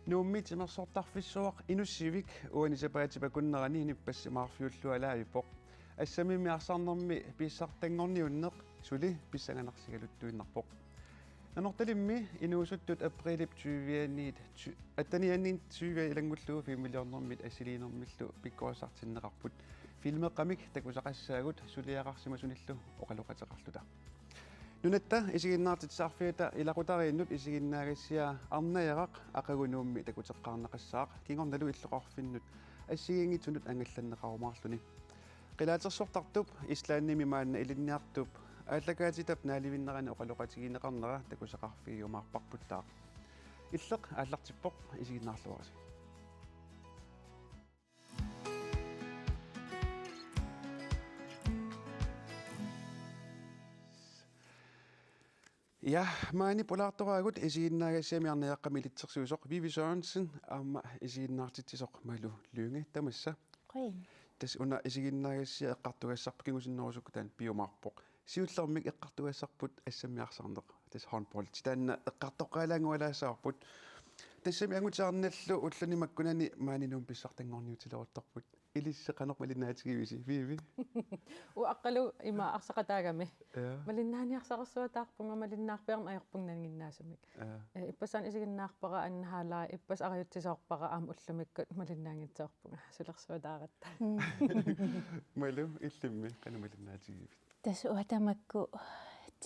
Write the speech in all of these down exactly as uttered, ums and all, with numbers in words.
Nuummi timersortarfissuaq Inussivik uani sapaatip akunnerani nippassimaarfiullualaavippoq. Assammimmi arsarnermi pissartanngorniunneq suli pissanganarsigaluttuinnarpoq. Nanortalimmi inuusuttut apriilip tyve-anniit ty-, attenianniit tyve ilanngullugu filmiliornermit assiliinermillu pikkorissartinneqarput. Filmeqqamik takusaqassaagut suliaqarsimasunillu oqaloqateqarluta. Nunatta isiginnaartitsisarfiata ilaqutariinnut isiginnaagassiaa Arnajaraq aqagu Nuummi takuteqqaarneqassaaq kingornalu illoqarfinnut assigiinngitsunut angallanneqarumaarluni. Qilaatersortartup Islandimi maanna ilinniartup aallakaatitap naalivinnerani oqaloqatigineqarnera takusaqarfigiumaarparputtaaq. Illeq aallartippoq, isiginnaarluarisi. Ja, maani pulaartoraagut isiginnaagassiami Arnajaqqami ilitsersuisoq Vivi Sørensen aamma isiginnaartitsisoq Malu Lynge, tamassa. Qujan. Tassa una isiginnaagassiaq eqqartugassarput kingusinnerusukkut taanna piumaarpoq. Siullermik eqqartugassarput assammik arsarneq. Tassa håndbold. Taanna eqqartoqqaalaanngualaassavarput. Tassami angutiarnallu ulluni makkunani maani Nuummi pissartanngorniutileruttorput. Ilissi qanoq malinnaatigivisi, Vivi? Uaqqalu ima arsaqataagami. Ja. Malinnaaniarsarissutaarpunga, malinnaarpiarneq ajorpunga nalinginnaasumik. Ja. Eh, ippassaq isiginnaarpara anden halvleg, ippassaq arajutsisoorpara aamma ullumikkut malinnaanngitsoorpunga. Sulersuutaaratta. Mm. Malu, illimmi qanoq malinnaatigivit? Tassa uanga tamakku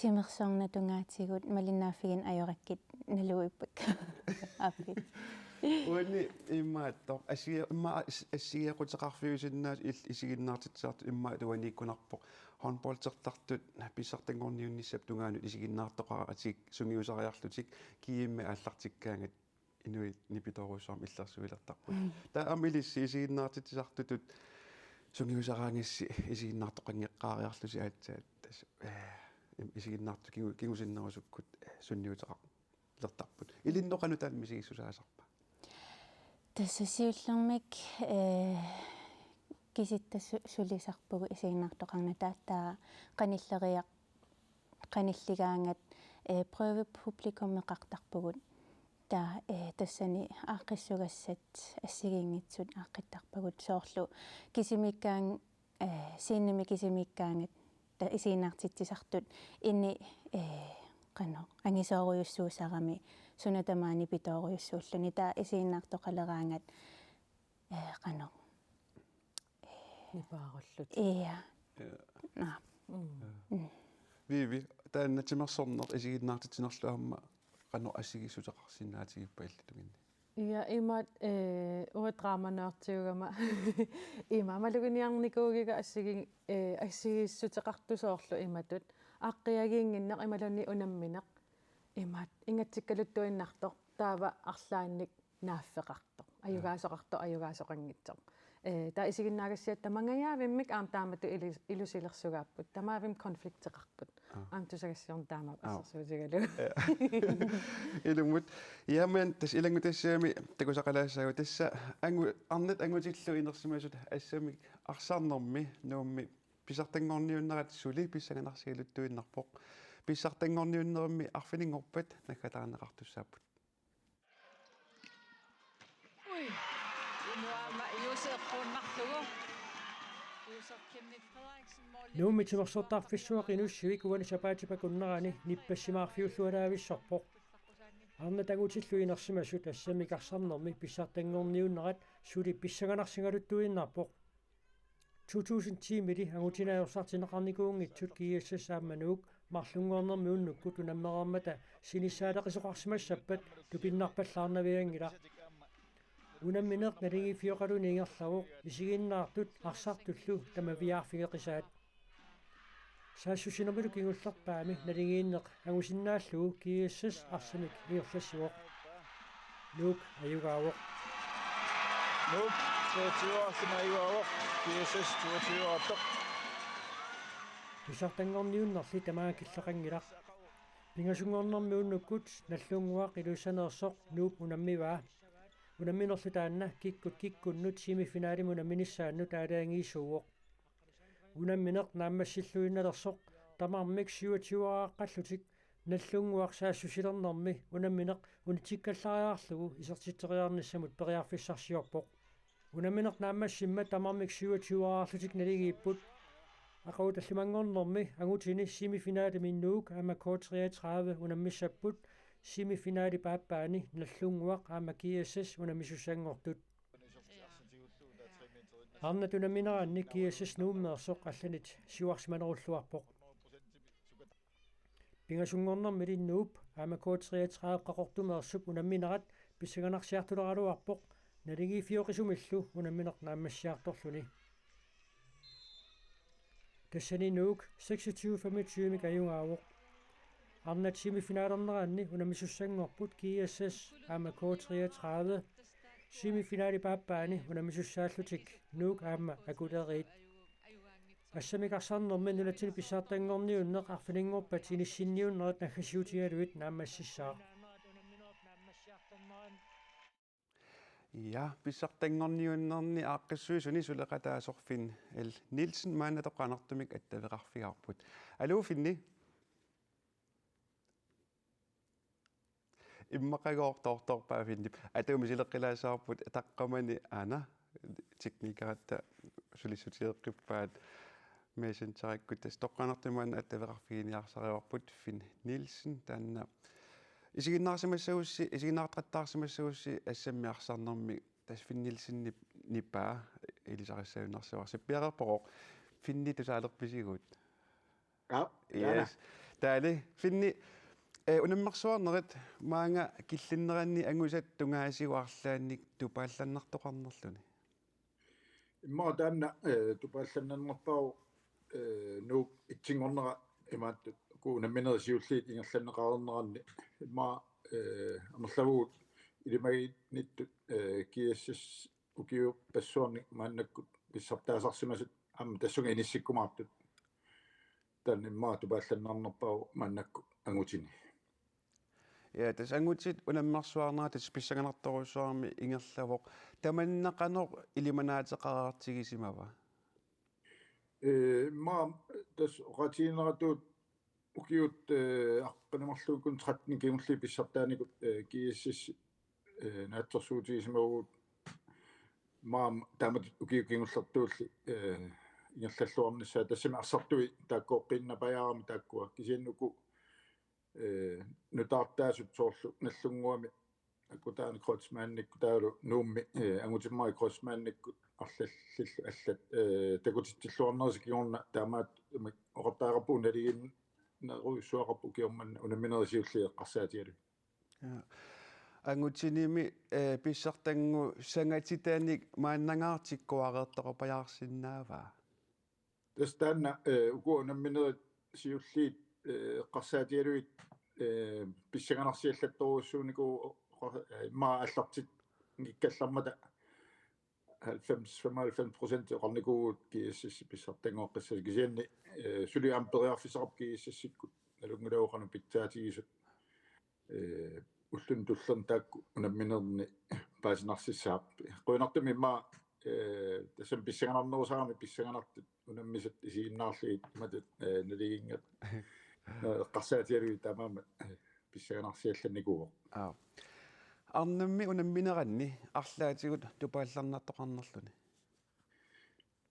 timersorneq tungaatigut malinnaaffigineq ajorakkit naluippakka. Aappi. Uani imaattoq, assigi-, immaqa ass-, assigiiaquteqarfiusinnaasut il-, isiginnaartitsisartut immaqa uaniikkunarpoq. Håndboldertartut pissartanngorniunnissap tungaanut isiginnaartoqaratik sungiusariarlutik G M-imi aallartikkaangat inuit nipitoorujussuarmik illersuilertarput. Mm. Taava aamma ilissi isiginnaartitsisartutut sungiusaraangassi isiginnaartoqanngeqqaariarlusi aatsaat tassa, eh, im-, isiginnaartut kingu-, kingusinnerusukkut, eh, sunniuteqarlertarput. Ilinnut qanoq taanna misigissusaasarpa? Tassa siullermik, eh, kisitta su-, sulisarpugut isiginnaartoqarnata taava qanilleriar-, qanilligaangat, eh, prøvepublikummeqartarpugut. Taava, eh, tassani aaqqissugassat assigiinngitsut aaqqittarpagut soorlu kisimiikkaan-, eh, scenemi kisimiikkaangat taava isiginnaartitsisartut inni, eh, qanoq angisoorujussuusarami suna tamaat nipitoorujussuulluni taava isiginnaartoqaleraangat, eh, qanoq. Nipaarullutik. Ja. Ja. Naa. Mm. Ja. Mm. Vivi, taanna timersorneq isiginnaartitsinerlu aamma qanoq assigiissuteqarsinnaatigippa illit tunginni? Ja, imaat, eh, uanga dramanørdigama. Ima maluginiarnikuugiga assigi-, eh, assigiissuteqartut soorlu imatut. Aaqqiagiinnginneq imaluunniit unammineq. Imaat, ingatsikkaluttuinnartoq. Taava arlaannik naaffeqartoq. Ajugaasoqartoq, ajugaasoqanngitsoq. Eh, taava isiginnaagassiat tamangajavimmik aamma taamatut ili-, ilusilersugaapput. Tamavimmik konflikteqarput. Aa. Aamma tusagassiorneq taamaappoq. Aa. Assersuutigalugu. Ja. Ilumut. Jamen, tassa ilanngutassiami takusaqalaassaagut. Tassa angu-, arnat angutillu inersimasut assammik arsarnermi Nuummi pissartanngorniunnerat suli pissanganarsigaluttuinnarpoq. Pissartanngorniunnermi arfininngorpat naggataarneqartussaapput. Ui. Inuama Josef Rundmarlugu. Josef Kenneth Frederiksen mål. Nuummi timersortarfissuaq Inussivik uani sapaatip akunnerani nippassimaarfiullualaavissorpoq. Arnat angutillu inersimasut assammik arsarnermi pissartanngorniunnerat suli pissanganarsigaluttuinnarpoq. To tusind ti-mili angutinaajorsaartinneqarnikuunngitsut G S S aamma Nuuk marlunngornermi unnukkut unammereermata sinissaaleqisoqarsimassappat tupinnarpallaarnavianngilaq. Unammineq naligiiffioqaluni ingerlavoq isiginnaartut arsartullu tamaviaarfigeqisaat. Saassussinermilu kingullerpaami naligiinneq angusinnaallugu G S S arsamik ingerlassivoq. Nuuk ajugaavoq. Nuuk treogtyve arsamik ajugaavoq, G S S toogtyve artoq. Pissartanngorniunnerli tamaanga killeqanngilaq. Pingasunngornermi unnukkut Nagdlunguaq Ilulissaneersoq Nuuk unammivaa. Unamminerlu taanna kikkut kikkunnut semifinalimut unamminissaannut aalajangiisuuvoq. Unammineq naammassilluinnalersoq tamarmik syvogtyve-aaqqallutik Nallunnguaq saassussilernermi unammineq unitsikkallariarlugu isertitseriarnissamut periarfissarsiorpoq. Unammineq naammassimmat tamarmik syvogtyve-aarlutik naligiipput. Aqagu tallimanngornermi angutini semifinalimi Nuuk aamma K treogtredive unammissapput, semifinalip aappaani Nallunnguaq aamma G S S unammisussanngortut. Arnat unammineranni G S S Nuummeersoq allanit siuarsimanerulluarpoq. Pingasunngornermili Nuup aamma K treogtredive Qaqortumeersup unamminerat pissanganarsiartuleraluarpoq, naligiiffioqisumillu unammineq naammassiartorluni. Tassani Nuuk seksogtyve femogtyve-mik ajugaavoq. Arnat semifinalerneranni unammisussanngorput G S S aamma K treogtredive. Semifinalip aappaani unammisussaallutik Nuuk aamma Akuleriit. Assammik arsarnermi nunatsinni pissartanngorniunneq arfininngorpat inissinniunnerit naggasiutigalugit naammassissaaq. Ja, pissartanngorniunnerni aaqqissuisuni suleqataasoq Finn L. Nielsen maanna toqqaannartumik attaveqarfigaarput. Aluu, Finni? Immaqagoortoortorpaa Finnip. Atumi sileqqilaassavarput taqqamani, aana, teknikeratta sulissutigeqqippaat Messengerikkut. Tassa toqqaannartumik maanna attaveqarfiginiarsarivarput Finn Nielsen, taanna isiginnaarsimassagussi, isiginnaartaqattaarsimassagussi assammik arsarnermi. Tassa Finn Nielsenip nipaa ilisarissajunnaarsivarsi piareerpoq. Finni, tusaalerpisigut? Aap, taanna. Yes. Taali, Finni, eh, unammersuarnerit maanga killinneranni angusat tungaasigut arlaannik tupaallannartoqarnerluni. Immaqa taanna, eh, tupaallannarnerpaavoq, eh, Nuuk etsinngornera imaattut uku unamminerit siulliit ingerlanneqareerneranni immaqa, eh, amerlavugut ilimaginnittut, eh, G S S ukiorpassuarni maannakkut pissartaasarsimasut aamma tassunga inissikkumaartut. Taanna immaqa tupaallannarnerpaavoq maannakkut angutini. Ja, tassa angutit unammersuarnerat tassa pissanganartorujussuarmik ingerlavoq. Tamanna qanoq ilimanaateqareertigisimava? Eh, immaqa tassa oqaatigineratut ukiut, eh, aqqaneq-marluk uku tretten kingulliit pissartaanikuut, eh, G S S, eh, naatsorsuutigisimavugut maani taamatut ukiut kingullertuulli, eh, ingerlalluarnissaat, tassami arsartui taakkooqqiinnarpajaarami taakkua, kisianni uku, eh, nutaartaasut soorlu Nallunnguami Akutaani Kreutzmannikkut taavalu Nuummi, eh, angutimmarik Kreutzmannikkut arlallillu allat, eh, takutitsilluarnerisa kingorna taamaattumik oqartariaqarpugut naligiinnerujussuaqarpoq ukioq manna unamminerit siulliit eqqarsaatigalugit. Ja. Angutinimi, eh, pissartanngussanngatitanik maannangaartikkuareertorupajaarsinnaava? Tassa taanna, eh, uku unamminerit siulliit, eh, eqqarsaatigalugit, eh, pissanganarsiallattorujussuunikuuvoq, eh, immaqa aallartinngikkallarmata halvfems, femoghalvfems procent oqarnikuuvugut G S S pissartanngoqqissasoq, kisianni, eh, suli aamma periarfissaqarpoq G S S-ikkut nalunngilagut qanoq pitsaatigisut, eh, ulluni tullerni taakku unamminerni paasinarsissaaq. Qujanartumik immaqa, eh, tassami pissanganarnerusarami pissanganartut unammisat isiginnaarlugit imatut, eh, naligiinngitsut, eh, eqqarsaatigalugit taamaammat, eh, pissanganarsiallannikuuvoq. Aa. Arnammi unammineranni arlaatigut tupaallannartoqarnerluni?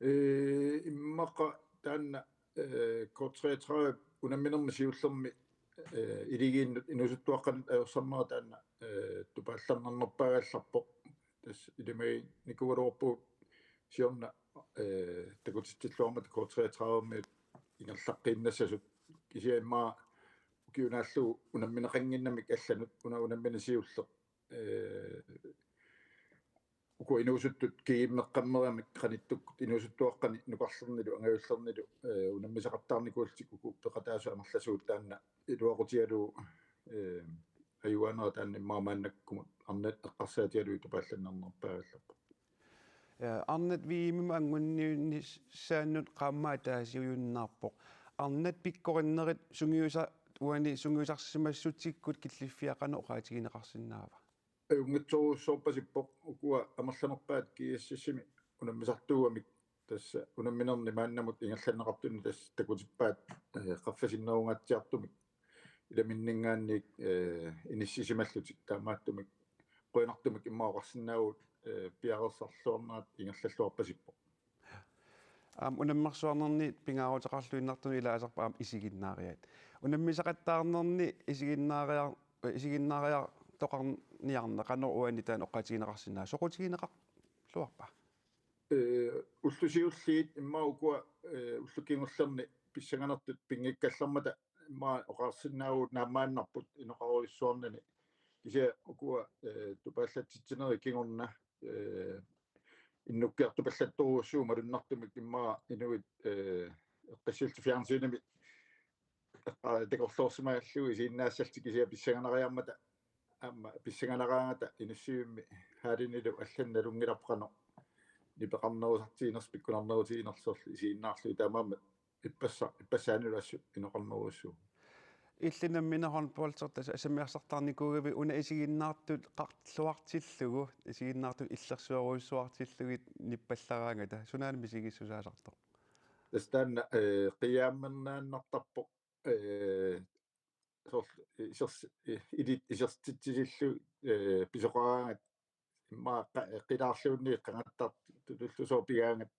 Eh, immaqa taanna, eh, K treogtredive unamminermi siullermi, eh, iligiinnut inuusuttuaqqanut ajorsarnera taanna, eh, tupaallannarnerpaagallarpoq. Tassa ilimaginikuugaluarpugut siorna, eh, takutitsilluarmata K treogtredive-miut ingerlaqqiinnassasut, kisianni immaqa ukiunaallugu unammineqannginnamik allanut una unammineq siulleq, eh, uku inuusuttut kigimmeqqammeramik qanittukkut inuusuttuaqqani nukarlernilu angajullernilu, eh, unammisaqattaarnikuullutik uku peqataasut amerlasuut taanna iluaqutigalugu, eh, ajugaanera taanna immaqa maannakkumut arnat eqqarsaatigalugit tupaallannarnerpaagallarpoq. Ja, arnat V M-imut anguniunnissaannut qaammat ataasiujunnaarpoq. Arnat pikkorinnerit sungiusa-, uani sungiusarsimassutsikkut killiffiat qanoq oqaatigineqarsinnaava? Ajunngitsorujussuorpasippoq, ukua amerlanerpaat G S S-imi unammisartuugamik tassa unamminerni maannamut ingerlanneqartuni tassa takutippaat, eh, qaffasinnerungaatsiartumik ilaminninngaanniit, eh, inissisimallutik, taamaattumik qujanartumik immaqa oqarsinnaavugut, eh, piareersarluarnerat ingerlalluarpasippoq. Aamma unammersuarnerni pingaaruteqarluinnartunut ilaasarput aamma isiginnaariaat. Unammisaqattaarnerni isiginnaariar-, isiginnaariartoqarniarneq qanoq uani taanna oqaatigineqarsinnaava, soqutigineqarluarpa? Eh, ullut siulliit immaqa ukua, eh, ullut kingullerni pissanganartut pinngikkallarmata immaqa oqarsinnaavugut naammaannarput inoqarujussuarnani. Kisianni ukua, eh, tupaallatsitsinerit kingorna, eh, innukkiartupallattorujussuuvoq malunnartumik immaqa inuit, eh, eqqissillutik fjernsynimi, eh, takorloorsimagallugu isiginnaassallutik, kisianni pissanganariarmata aamma pissanganaraangata Inussivimmi hallinilu allanut nalunngilarput qanoq nipeqarnerusartiginersoq, pikkunarnerutiginersoq, soorlu isiginnaarlugit, taamaammat ippassaq, ippassaanilu assut inoqarnerujussuuvoq. Illit nammineq håndboldertut assamiarsartaarnikuugavit una isiginnaartut qarluartillugu, isiginnaartut illersuerujussuartillugit nippallaraangata, sunaana misigissusaasartoq? Tassa taanna, eh, qiiaammernaannartarpoq, eh, soorlu isers-, eh, ilit isertitsisillu, eh, pisoqaraangat immaqa qa-, qilaarluunniit qangattartutullu sooq pigaangat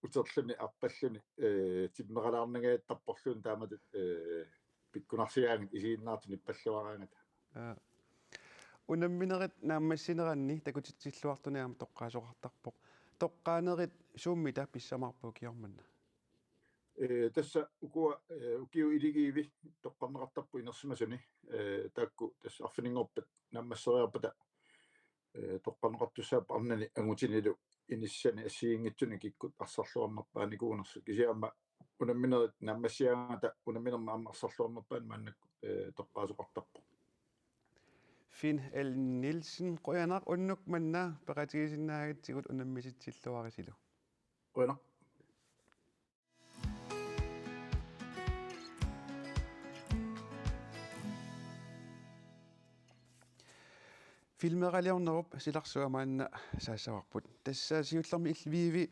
uterluni arpalluni, eh, timmeralaarnangaattarporluunniit taamatut, eh, pikkunarsigaangat isiginnaartut nippalluaraangata. Aa. Unamminerit naammassineranni takutitsilluartuni aamma toqqaasoqartarpoq. Toqqaanerit suummita pissamaarput ukioq manna? Eh, tassa ukua, eh, ukiut iligiivi toqqarneqartarput inersimasuni, eh, taakku tassa arfininngorpat naammasseriarpata, eh, toqqarneqartussaapput arnani angutinilu inissani assigiinngitsuni kikkut arsarluarnerpaanikuunersut. Kisianni aamma unamminerit naammassigaangata unamminermi aamma arsarluarnerpaani maannakkut, eh, toqqaasoqartarpoq. Finn L. Nielsen, qujanaq unnuk manna peqatigisinnaagatsigut, unammisitsilluarisilu. Qujanaq. Filmeeraliornerup silarsua maanna saassavarput. Tassa siullermik ill-, Vivi,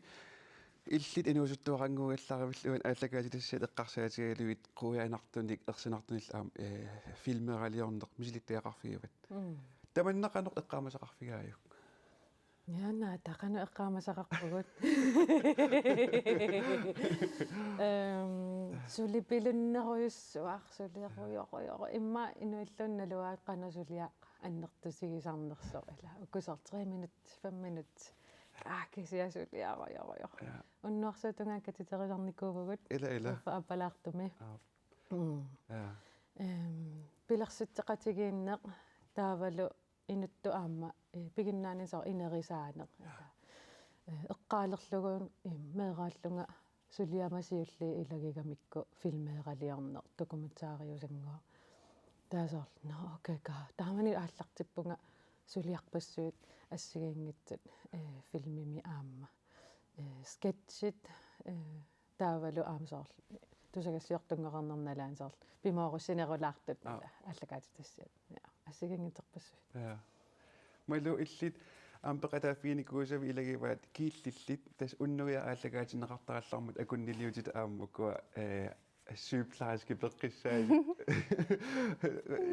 illit inuusuttuarannguugallaravit uani aallakaatitassiat eqqarsaatigalugit quianartunik ersinartunillu aamma, eh, filmeeraliorneq misilittagaqarfigivat. Mm. Tamanna qanoq eqqaamasaqarfigaajuk? Jaa, naataqanu eqqaamasaqarpugut. Ehm, sulipilunnerujussuaq, suliarujorujoru. Immaqa inuilluunniit nalugaat qanoq suliaq annertusigisarnersoq, ila uku soorlu tre minut, fem minut. Aa, kisianni suliarujorujoru. Ja. Unnuarsuup tungaanut katiterisarnikuuvugut. Ila, ila. Uffa appalaartumi. Aap. Mm. Ja. Ehm, pilersitseqatigiinneq taavalu inuttut aamma, eh, piginnaanini soorlu inerisaaneq. Ja. Eh, eqqaalerlugu, eh, meeraallunga suliama siulliit ilagigamikku filmeeraliorneq, dokumentariusannguaq. Taava soorlu, nå, okay, ka. Taamani aallartippunga suliarpassuit assigiinngitsut, eh, filmimi aamma. Eh, sketchit, eh, taavalu aamma soorlu tusagassiortunngornermi nalaani soorlu pimoorussinerulaartut. Aa. Aallakaatitassiat. Ja, assigiinngitsorpassuit. Ja. Malu, illit aamma peqataaffiginikuusavit ilagivaat Kiillillit, tassa unnuiaat aallakaatinneqartarallarmat akunniliutit aamma ukua, eh, sygeplejerske peqqissaat.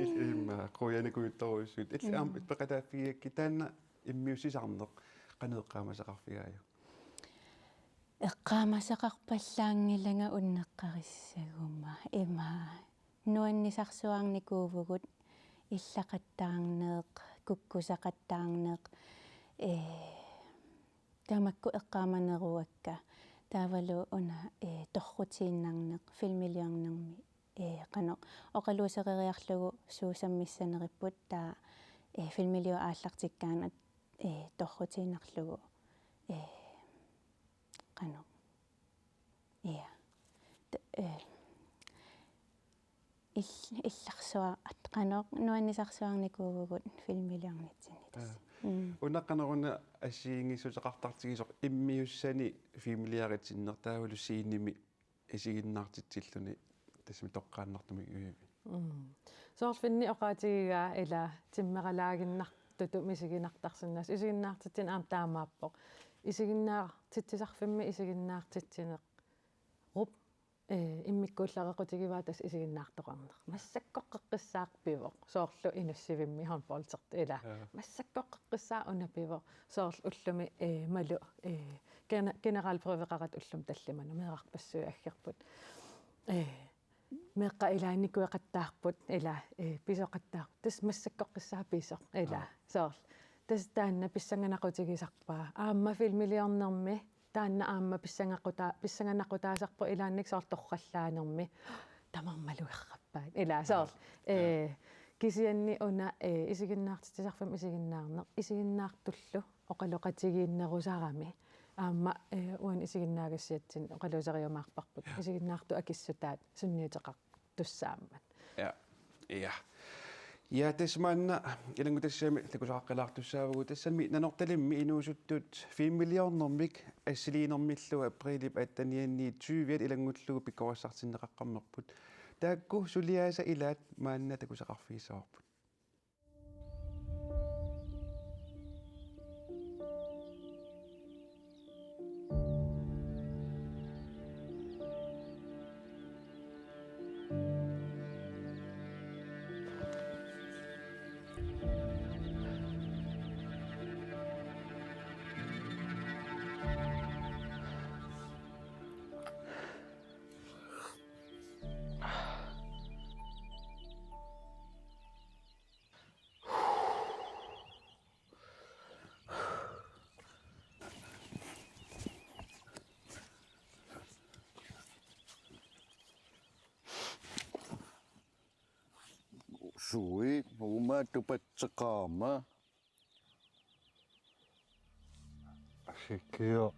Il-, immaqa quianarujussuit. Illit aamma, mm, peqataaffigigakkit, taanna immiussisarneq qanoq eqqaamasaqarfigaajuk? Eqqaamasaqarpallaanngilanga unneqqarissaguma, ima nuannisarsuarnikuuvugut illaqattaarneq, kukkusaqattaarneq, eh, tamakku eqqaamaneruakka. Taavalu una, eh, torrutiinnarneq filmiliornermi, eh, qanoq oqaluusereriarlugu suut sammissaneripput, taava, eh, filmiliup aallartikkaanut, eh, torrutiinnarlugu, eh, qanoq. Ja. T-, eh, ill-, illarsuaq qanoq nuannisarsuarnikuuvugut filmiliornitsinni tassa. Aa. Mm. Una qanoq una assigiinngissuteqartartigisoq immiussani filmiliaritsinneq taavalu scenemi isiginnaartitsilluni tassami toqqaannartumik uivi. Mm. Soorlu Finni oqaatigigaa ila timmeralaaginnartutut misiginartarsinnaasoq, isiginnaartitsineq aamma taamaappoq. Isiginnaartitsisarfimmi isiginnaartitsinerup ee, immikkuullarequtigivaat tassa isiginnaartoqarneq. Massakkorteqqissaaq pivoq. Soorlu inussivimmi håndboldertut ilaa. Ja. Massakkorteqqissaaq una pivoq. Soorlu ullumi, ee, Malu, ee, gene-, generalprøveqarata ullumi tallimanut meerarpassuit aggerput. Ee, meeqqat ilaat nikueqattaarput, ilaa, ee, pisoqattaarput. Tassa massakkorteqqissaaq pisoq, ilaa. Aa. Soorlu. Tassa taanna pissanganaqutigisarpaa. Aamma filmiliornermi taanna aamma pissangaquta-, pissanganaqutaasarpoq ilaanni soorlu torrallaanermi. Tamarmik malugerrappaat. Ilaa soorlu. Aa. Ee, kisianni una, ee, isiginnaartitsisarfimmi isiginnaarneq. Isiginnaartullu oqaloqatigiinnerusarami. Aamma, ee, uani isiginnaagassiatsinni oqaluuseriumaarparput. Aa. Isiginnaartut akissutaat sunniuteqartussaammat. Ja. Ja. Ja, tassa maanna ilanngutassiami takusaqaqqilaartussaavugut, tassami Nanortalimmi inuusuttut filmiliornermik assiliinermillu aprilip attenianni tyviat ilanngullugu pikkorissartinneqaqqammerput. Taakku suliaasa ilaat maanna takusaqarfigissavarput. Sui, uuma tupatseqaama. Sikiu.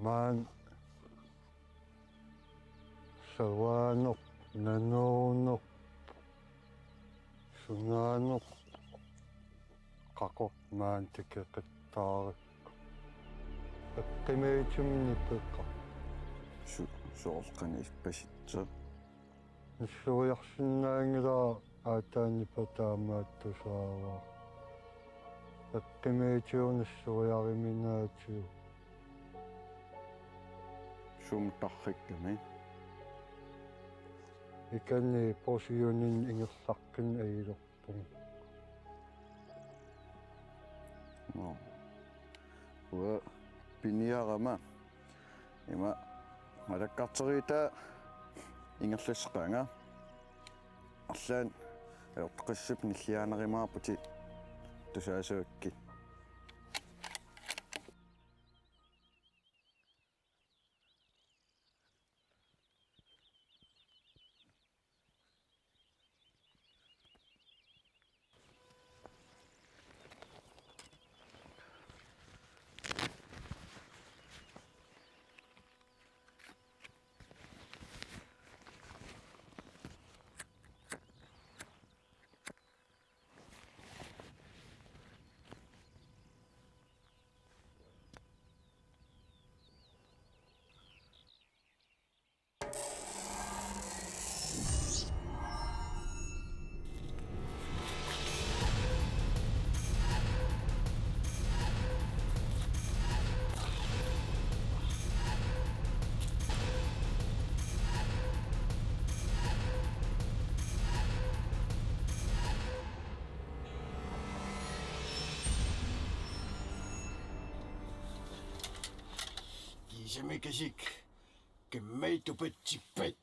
Maan. Savaanoq, nanoornoq, sunaanoq, qaqormaantik eqattaarikku. Eqqimaatsuminik peqqa. Su-, soorlu qanoq ippasitsoq. Nussoriarsinnaanngilara aataaniippat taamaattusaavoq. Eqqimaatigut nussoriariminaatsigu. Sumut tarrikkami. Ikanni porsiunin ingerlaqqin ailor. Nå. Uanga piniarama. Ima malakkarteriitaa ingerlassaqaanga. Arlaannik ajortoqassapput nilliaanarumaarputit tusaasavakkit. Kiisami kasik, kimmai tupatsippat.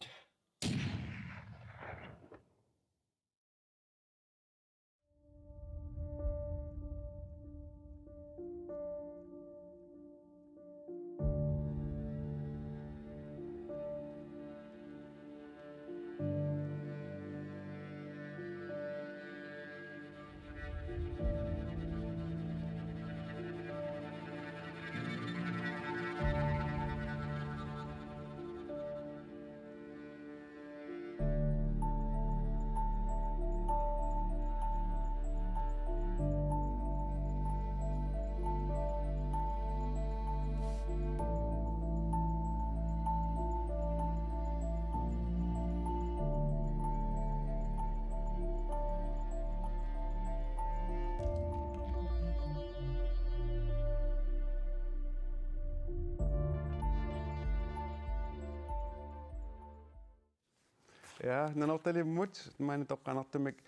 Ja, Nanortalimmut maani toqqaannartumik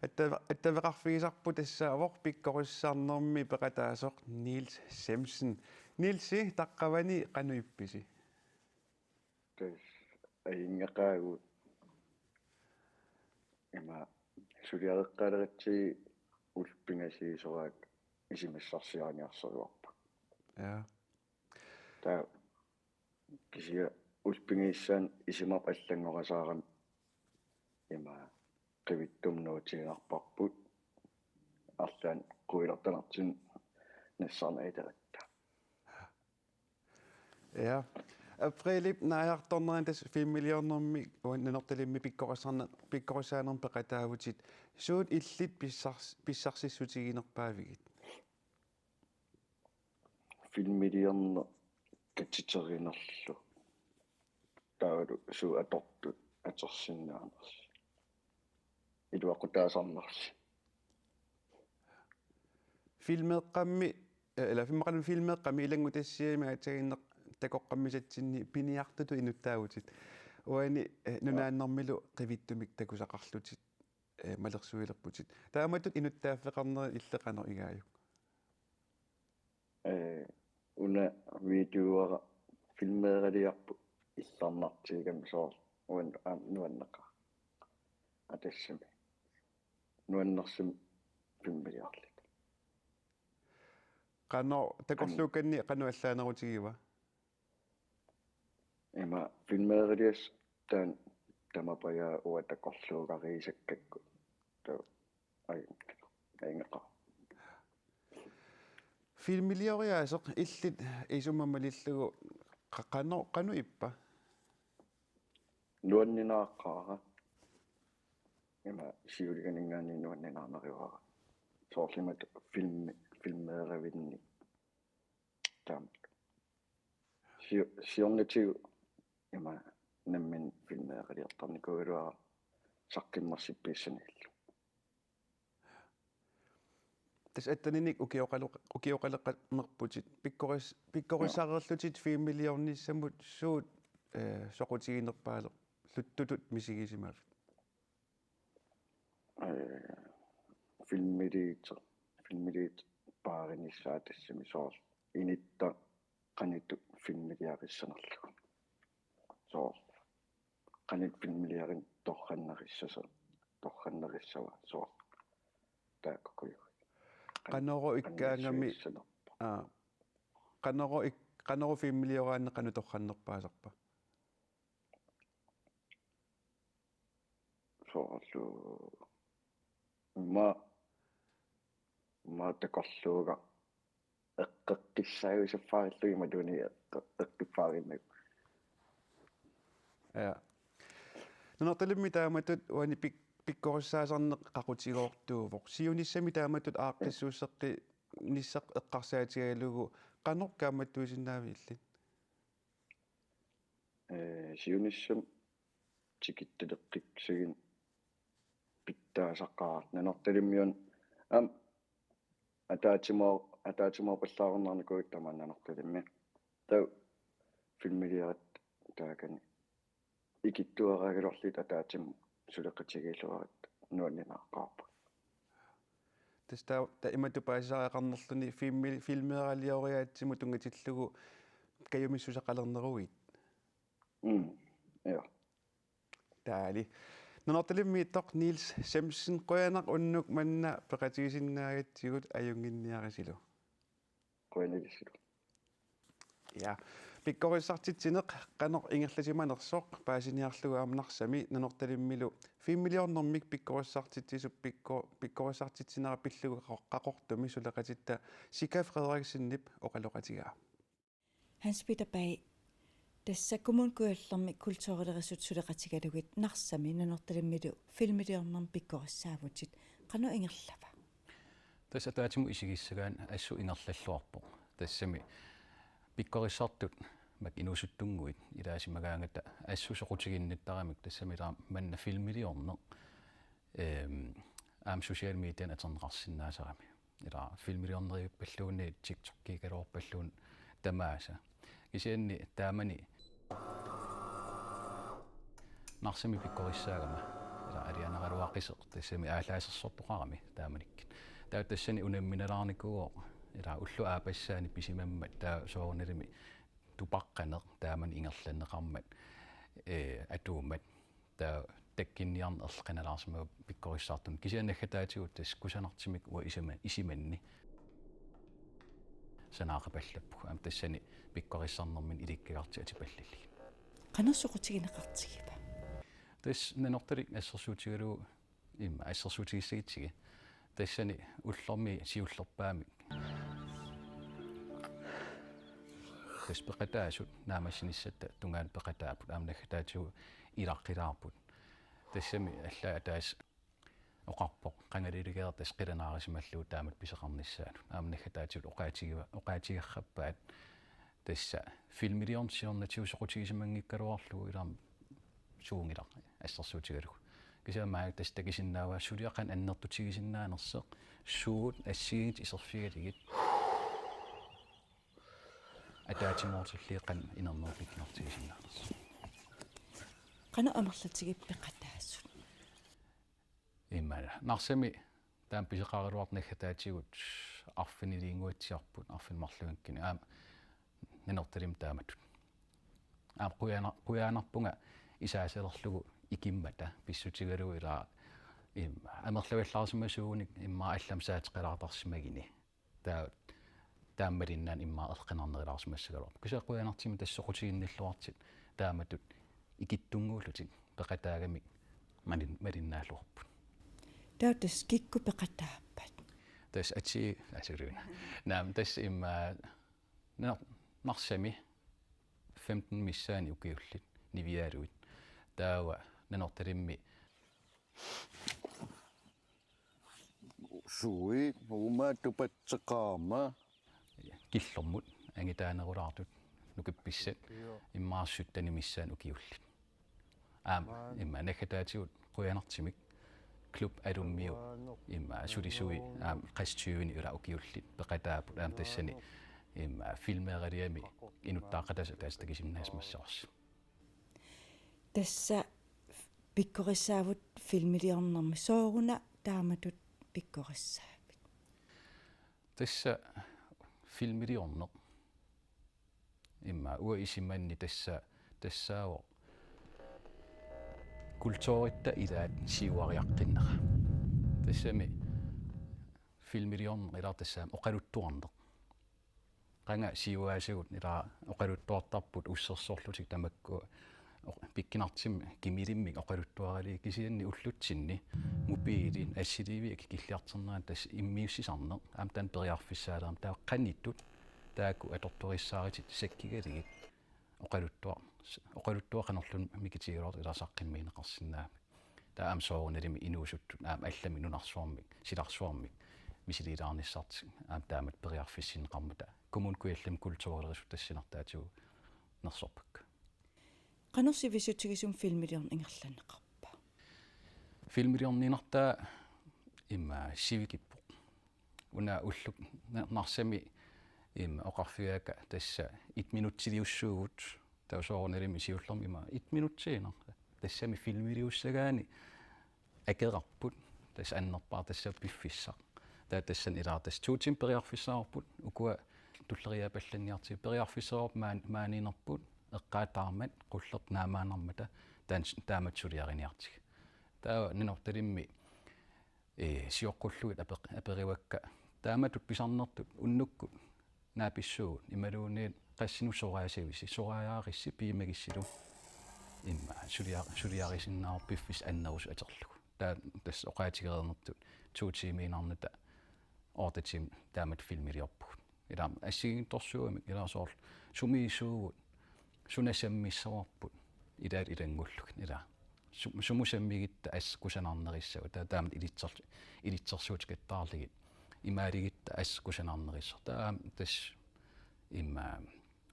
attav-, attaveqarfigisarput tassaavoq pikkorissarnermi peqataasoq Niels Semsen. Nielsi, taqqavani qanoq ippisi? Tassa ajunngeqaagut. Ima suliareqqaaleritsi ullut pingasuusut isumassarsioriniarsaruarput. Ja. Taava kisianni ullut pingajussaanik isumap allanngorasaarami ima qivittumik nuutiinnarparput arlaannik quilertanartunik nassaarneq ileratta. Ja. Aprilip naajartornerani tassa filmiliornermi uani Nanortalimmi pikkorissarne-, pikkorissaanermi peqataavutit. Suut illit pissars-, pissarsissutiginerpaavigit? Filmiliorneq katiterinerlu. Taavalu suut atortut atorsinnaanersi. Iluaqutaasarnersi. Filmeeqqammi, eh, eller filmeeqqammi, filmeeqqammi ilanngutassiami aatsaannguaq takoqqammisatsinni piniartutut inuttaavutit. Uani, eh, nunaannermilu qivittumik takusaqarlutit, eh, malersuilerputit. Taamatut inuttaaffeqarnerit illit qanoq igaajuk? Eh, una videoara filmeeraliarput illarnartigigamik soorlu uan-, aam, nuanneqaaq. Atassami. Nuannersumik filmiliorluta. Qanoq, takorluukkanni qanoq allaanerutigiva? Ima filmeeraliassat taanna tamapajaaq uanga takorluugarisakkakku. Taava. Ai, ajunngeqaaq. Filmilioriaaseq illit isummat malillugu qa-, qanoq, qanoq ippa? Nuanninaaqqaara. Ima siuliganinngaanniit nuanninaarneruara. Soorlu imatut filmi, filmeeravinni. Taama. Siu-, siornatigut ima nammineq filmeeraliortarnikuugaluarpara saqqummersiffigissanillu. Tassa atteninik ukioqaleq-, ukioqaleqarnerputit pikkoris-, pikkorissareerlutit filmiliornissamut suut, eh, soqutiginerpaalerluttutut misigisimavit? Eh, filmiliit, filmiliit paarinissaat tassami soorlu. Inuttaq qanoq filmiliarissanerlugu. Soorlu. Qanoq filmiliarineq torrannarissasoq, torrannarissava soorlu. Taakkuuku. Qanoq ikkaangami, aa, qanoq ik-, qanoq filmilioraanni qanoq torrannerpaasarpa? Soorlu. Ima, ima takorluugaq eqqeqqissaavissuarillugit imaluunniit eqqe-, eqqiffaariinnagu. Ja. Nanortalimmi taamatut uani pik-, pikkorissaasarneq qaqutigoortuuvoq. Siunissami taamatut aaqqissuusseqqinissaq eqqarsaatigalugu qanoq kaammattuisinnaaviuk illit? Eh, siunissami tikittaleqqikkusugin pitsaasaqaaq Nanortalimmiuna aamma ataatsimo-, ataatsimoorpallaarunnaarnikuugatta tamaani Nanortalimmi. Taava filmiliaratta taakani ikittuaraagaluarluta ataatsimut suleqatigiilluaratta nuanninaaqqaarput. Tassa taa-, taa imatut paasisariaqarnerluni filmi-, filmeeralioriaatsimut tunngatillugu kajumissuseqalerneruit. Mm, ja. Taali. Nanortalimmiittoq Niels Semsen, qujanaq unnuk manna peqatigisinnaagatsigut, ajunnginniarisilu. Qujanarsilu. Ja. Pikkorissartitsineq qanoq ingerlasimanersoq paasiniarlugu aamma Narsami Nanortalimmilu filmiliornermik pikkorissartitsisup pikko-, pikkorissartitsinera pillugu qaqor-, Qaqortumi suleqatitta Sika Frederiksenip oqaloqatigaa. Hans Peter Bay, tassa Kommune Kujallermi kulturilerisut suleqatigalugit Narsami Nanortalimmilu filmiliornermik pikkorissaavutit, qanoq ingerlava? Tassa ataatsimut isigissagaanni assut ingerlalluarpoq. Tassami pikkorissartut makku inuusuttunnguit ilaasimagaangata assut soqutiginnittaramik, tassami taava manna filmiliorneq, ehm, aamma social mediani atorneqarsinnaasarami. Ila filmiliornerivippalluunniit TikTokiugaluarpalluunniit tamaasa. Kisianni taamani Narsami pikkorissaagama, ila alianaraluaqisoq, tassami aallaasersortoqarami taamanikkut. Taava tassani unamminalaarnikuuvoq, ila ulloq aappassaani pisimammat, taava soorunalimi tupaqqaneq taamani ingerlanneqarmat, ee, atuummat, taava takkunniarneq erloqinalaarsimavoq pikkorissaartunut. Kisianni naggataatigut tassa kusanartumik uanga isima-, isumanni sanaaqapallappugut. Aamma tassani pikkorissarnermini ilikkagartik atipallallugit. Qanoq soqutigineqartigiva? Tassa Nanortalik assersuutigalugu, imma assersuutigissagutsigit. Tassani ullormi siullerpaamik, tassa peqataasut naammassinissatta tungaanut peqataapput, aamma naggataatigut ilaqqilaarput. Tassami allaat ataaseq oqarpoq, qangaliligereersoq tassa qilanaarisimallugu taamatut pisoqarnissaanut. Aamma naggataatigut oqaatigiva-, oqaatigerrappaat, tassa filmiliorneq siornatigut soqutigisimanngigaluarlugu, ila aamma suunngilaq assersuutigalugu. Kisianni maanna tassa takusinnaavaa suliaq qanoq annertutigisinnaanersoq, suut assigiinngitsut iserfigalugit ataatsimoortillugit qanoq inernerup pikkunartigisinnaanersoq. Qanoq amerlatigit peqataasut? Immaqa Narsami taama pisoqaraluartoq naggataatigut arfiniliinnguatsiarput, arfineq-marluinnakkut, aamma Nanortalimmi taamatut. Aamma qujaana-, qujanarpunga isaasalerlugu ikimmata pissutigalugu, ila imma amerlavallaarsimasuugunik immaqa allamik saateqalaartarsimaguni. Taava taamaalinnaani immaqa erloqinarnerilaarsimassagaluarpoq. Kisianni qujanartumik tassa soqutiginnilluartut taamatut ikittunnguullutik peqataagamik malin-, malinnaalluarput. Taava tassa kikkut peqataappat? Tassa atii-, aa, suluuna. Naamik, tassa immaqa Nar-, Narsami femten missaanni ukiullit niviarlutik. Taava Nanortalimmi suit uuma tupatseqaama. Killormut angutaanerulaartut nukippissat. Joo. Immaqa syttenit missaanni ukiullit. Aamma, maani, immaqa naggataatigut qujanartumik Klub Alummiup, qujanaq, immaqa sulisui, qujanaq, aamma qassit tyvenik ila ukiullit peqataapput, aamma tassani, qujanaq, immaqa filmeeraliami, qujanaq, inuttaaqqataasut ataaseq takusinnaasimassavarsi. Tassa pikkorissaavut filmiliornermi, sooruna taamatut pikkorissaavit? Tassa filmiliorneq immaqa uanga isumanni tassa, tassaavoq kulturitta ilaat siuariaqqinnera. Tassami filmiliorneq ila tassami oqaluttuarneq. Qanga siuaasagut ila oqaluttuartarput ussersorlutik tamakku oq-, pikkunartumik kimilimmik oqaluttuaralugit, kisianni ullutsinni mobilit assiliiviat kikilliartornerat tassa immiussisarneq aamma taanna periarfissaalerami, taava qanittut taakku atortorissaaritit sakkigalugit oqaluttuar-, oqaluttuaq qanorluunniit mikitigigaluartoq ila saqqummiunneqarsinnaammat. Taava aamma soorunalimi inuusuttut aamma allamik nunarsuarmik, silarsuarmik misiliilaarnissartik aamma taamatut periarfissinneqarmata Kommune Kujallimi kulturerisut tassunartaatigut nersorpakka. Qanoq sivisutigisumik filmiliorneq ingerlanneqarpa? Filmiliorniinnartaa immaqa sivikippoq. Una ulloq Na-, Narsami immaqa oqarfigaakka tassa et minutsiliussuugut, taava soorunalimi siullermi immaqa et minutsiinnaq. Tassami filmiliussagaanni akerarput, tassa annerpaaq tassa piffissaq. Taava tassani ilaat tassa to timer periarfissaqarput, ukua tulleriiaapallanniartigit periarfissaqarput maan-, maaniinnerput, eqqaataarmat, qullertut naamaannarmata, taanna taamatut suliariniartigu. Taava Nanortalimmi, ee, sioqqullugit apeq-, aperivakka: Taamatut pisarnertut unnukkut naapissuugut imaluunniit qassinik soraasivisi, soraajaarissi piumagussilu immaqa sulia-, suliarisinnaavoq piffissaq annerusumik atorlugu. Taava tassa oqaatigereernertut to timeriinnarnata otte timer taamatut filmiliorpugut. Ila assigiinngitsorsuugamik, ila soorlu sumiisuugut, suna sammissavarput, ilaat ilanngullugit, ila su-, sumut sammigutta assut kusanarnerussava, taava taamatut ilitser-, ilitsersuuteqattaarlugit, imaalugutta assut kusanarnerussava. Taava aamma tassa immaqa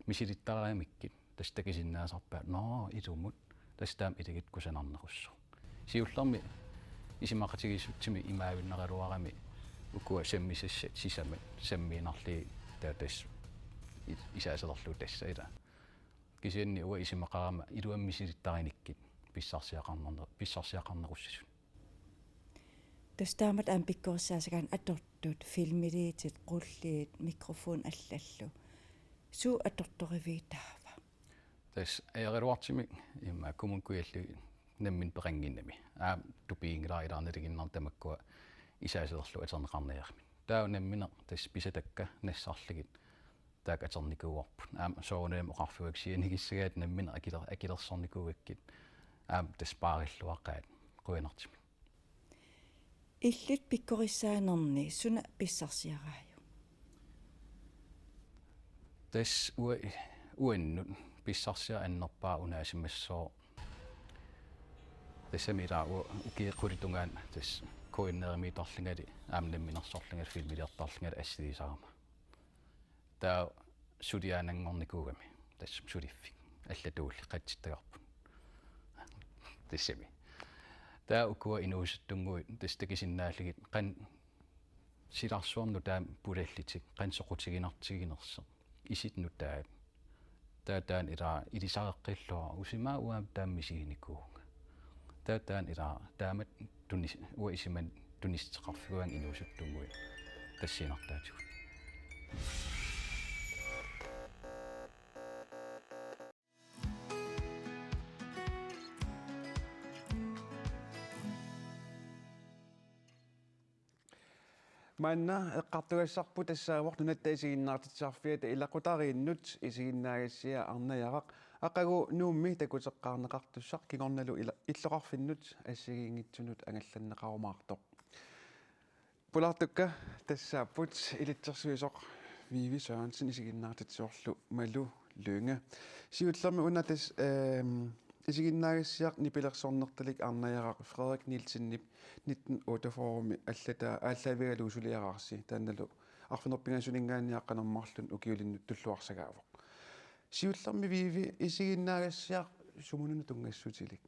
misilittariumagukkit tassa takusinnaasarpaat: Nå, ilumut, tassa taama ilagutta kusanarnerussooq. Siullermi isumaqatigiissutsimik imaavinnaraluarami ukua sammisassat sisamat sammiinnarlugit, taava tassa i-, isaasalerlugu tassa, ila. Kisianni uanga isumaqarama iluamik misilittarinukkit pissarsiaqarnerne-, pissarsiaqarnerussasut. Tassa taamatut aamma pikkorissaassagaanni atortut, filmiliitit, qulliit, mikrofon allallu. Suut atortorivigit taava? Tassa ajoraluartumik immaqa Kommune Kujallugit nammineq peqannginnami. Aamma tupiginngilara ilaannalinginnarni tamakkua isaasalerlu atorneqarniaramik. Taava nammineq tassa pisatakka nassarlugit taakku atornikuuarput. Aamma soorunami oqarfigaakka sianigissagaat nammineq akiler-, akilersornikuugakkit. Aamma tassa paarilluaqaat qujanartumik. Illit pikkorissaanerni suna pissarsiaraajuk? Tassa ua-, uannut pissarsiaq annerpaaq unaasimassooq. Tassami ila ua-, ukiut qulit tungaanni tassa K N R-imiittarlungali aamma namminersorlungali filmiliortarlungali assiliisarama. Taava suliaannanngornikuugami, tassa suliffik. Allatuulli qatsittagarput. Tassami. Taava ukua inuusuttunnguit, tassa takusinnaallugit, qanoq silarsuarnut taama pulallutik, qanoq soqutiginartiginersoq. Isit nutaat. Taava taanna ila ilisareqqilluarlugu, usimaa uanga taama misiginikuuvunga. Taava taanna ila taamatut tunis-, uanga isumanni tunisiteqarfigivunga inuusuttunnguit tassiinnartaatigut. Maanna eqqartugassarput tassaavoq Nunatta Isiginnaartitsisarfiata ilaqutariinnut isiginnaagassiaq Arnajaraq, aqagu Nuummi takuteqqaarneqartussaq kingornalu ila-, illoqarfinnut assigiinngitsunut angallanneqarumaartoq. Pulaartukka tassaapput ilitsersuisoq Vivi Sørensen isiginnaartitsisorlu Malu Lynge. Siullermik una tassa, ehm, isiginnaagassiaq nipilersornertalik Arnajaraq Frederik Nielsenip nitten otteogfyrre-mi allataa aallaavigalugu suliaraarsi, taannalu arfineq-pingasuninngaanniit aqqaneq-marlunnik ukiulinnut tulluarsagaavoq. Siullermik Vivi, isiginnaagassiaq sumununa tunngassutilik?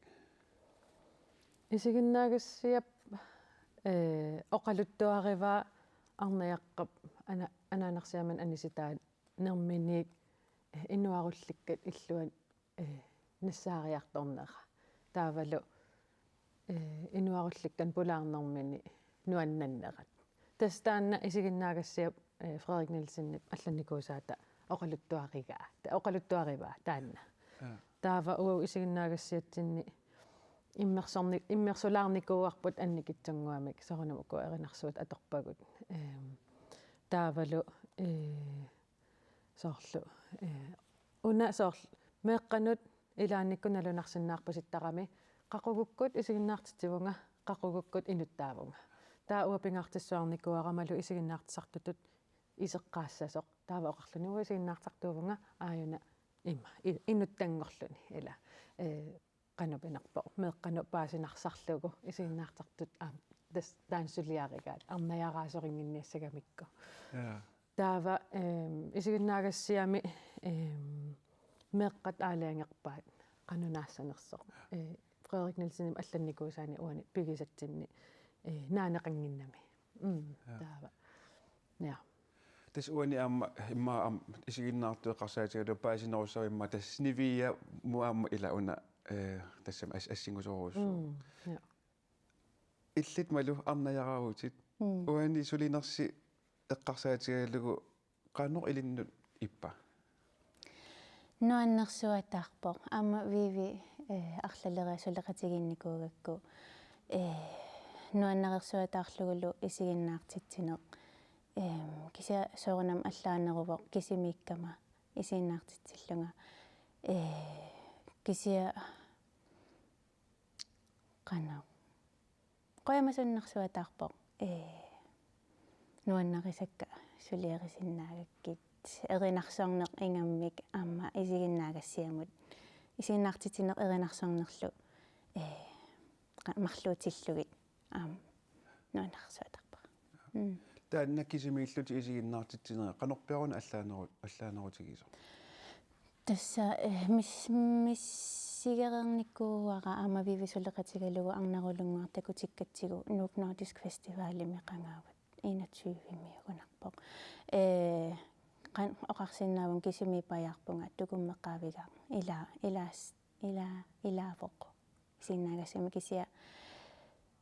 Isiginnaagassiap, eh, oqaluttuarivaa Arnajaqqap ana-, anaanarsiamani anisitaanerminiit, eh, inuarullukkat illuanni, eh, nassaariartornera. Taavalu, eh, inuarullukkanik pulaarnermini nuannannerat. Tassa taanna isiginnaagassiap, eh, Frederik Nielsenip allannikuusaata oqaluttuarigaa, ta-, oqaluttuarivaa taanna. Ja. Taava uagut isiginnaagassiatsinni immersorni-, immersulaarnikuuarput annikitsunnguamik soorunami ukua erinarsuutit atorpagut. Ehm, taavalu, eh, soorlu, eh, una soorlu meeqqanut ilaannikkut nalunarsinnaappasittarami, qaqugukkut isiginnaartitsivunga, qaqugukkut inuttaavunga. Taava uanga pingaartissuarnikuuara Malu isiginnaartitsisartutut iseqqaassasoq. Taava oqarluni uanga isiginnaartitsisartuuvunga aajuna ima, i-, inuttanngorluni ila. Eh, qanoq pinerpoq, meeqqanut paasinarsarlugu isiginnaartitsisartut aamma tassa taanna suliarigaat, Arnajaraasorinnginniassagamikku. Ja. Taava, ehm, isiginnaagassiami, ehm, meeqqat aalajangerpaat qanoq naassanersoq. Eh, Frederik Nielsenip allannikuusaani uani pigisatsinni, eh, naaneqannginnami. Mm, ja. Taava. Ja. Tassa uani aamma immaqa aamma isiginnaartut eqqarsaatigalugu paasinerussavimma tassa Niviamut aamma ila una, eh, tassami as-, assingusorujussuuvoq. Mm, ja. Illit Malu Arnajaraavutit. Mm. Uani sulinersi eqqarsaatigalugu qanoq ilinnut ippa? Nuannersuataarpoq. Aamma Vivi, eh, arlaleriarlugu suleqatigiinnikuugakku, eh, nuannersuataarlugulu isiginnaartitsineq. Ehm, kisianni soorunami allaaneruvoq kisimiikkama isiginnaartitsillunga. Eh, kisianni qanoq. Qujamasunnersuataarpoq, ee, nuannarisakka suliarisinnaagakkit, erinarsorneq ingammik aamma isiginnaagassiamut. Isiginnaartitsineq erinarsornerlu, ee, qa-, marluutillugit aamma nuannersuataarpara. Mm. Taanna kisimiillutit isiginnaartitsinerit qanorpiaruna allaaneru-, allaanerutigisoq? Tassa, eh, mis-, missigereernikuuara aamma Vivi suleqatigalugu Arnarulunnguaq takutikkatsigu Nuuk Nordisk Festivalimi qangaagut enogtyve-miugunarpoq. Eh, qan-, oqarsinnaavunga kisimiippajaarpunga tukummeqqaavigaaq ila-, ilaas-, ila-, ilaavoq. Isiginnaagassagama kisianni,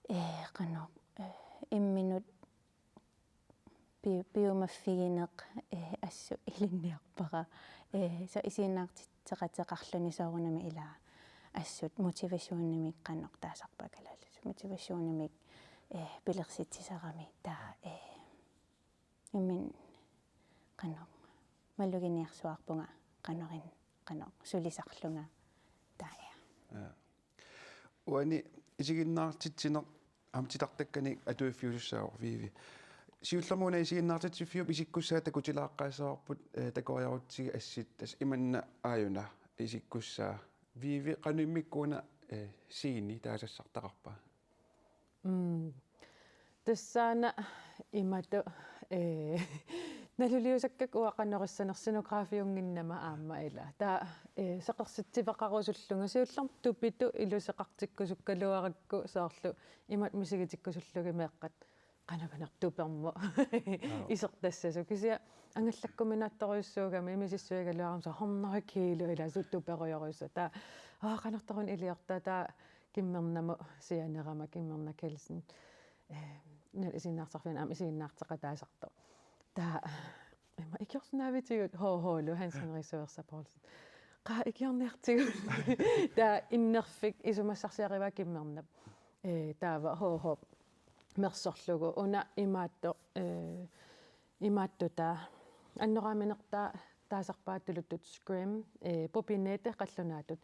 eh, qanoq, eh, imminut pi-, piumaffigineq, eh, assut ilinniarpara. Eh, soorlu isiginnaartitseqateqarluni soorunami ilaa assut motivationimik qanoq taasarpaat kalaallisut. Motivationimik, eh, pilersitsisarami taava, eh, imminut qanoq maluginiarsuarpunga qanoq in-, qanoq sulisarlunga taava. Ja. Uani isiginnaartitsineq aamma titartakkanik atuiffiusussaavoq Vivi. Siullermik una isiginnaartitsiffiup isikkussaa takutilaaqqaassavarput, eh, takoriarutsigit assit, tassa imanna aajuna isikkussaa. Vivi, qanoq immikkut una, eh, scene taasassartaqarpa? Mm. Tassaana imatut, eh, naluliusakkakka uanga qanoq issanersoq scenografiunnginnama aamma ilaa. Taava, eh, seqersitsiveqarusullunga siullermik tupitut iluseqartikkusukkaluarakku soorlu imatut misigitikkusullugit meeqqat qanoq-una tupermut isertassasut. Kisianni angallakkuminaattorujussuugami misissuigaluarama soorlu hundrede kilo ilaa sut tuperujorujussuaq. Taava, aa, qanortoq-una iliortaa, taava Kimmernamut sianerama, Kimmerna Kelsen, eh, nal-, isiginnaartarfiani aamma isiginnaarteqataasartoq. Taava, ima ikiorsinnaavitigut, H H-lu Hans Henrik Sørensen Poulsen. Qaa ikiorniartigut. Taava innerfik isumassarsiarivaa Kimmernap. Eh, taava H H mersorlugu. Una imaattoq, eh, imaattoq taava annoraaminertaa taasarpaat tuluttut scrim, eh, pupinete qallunaatut.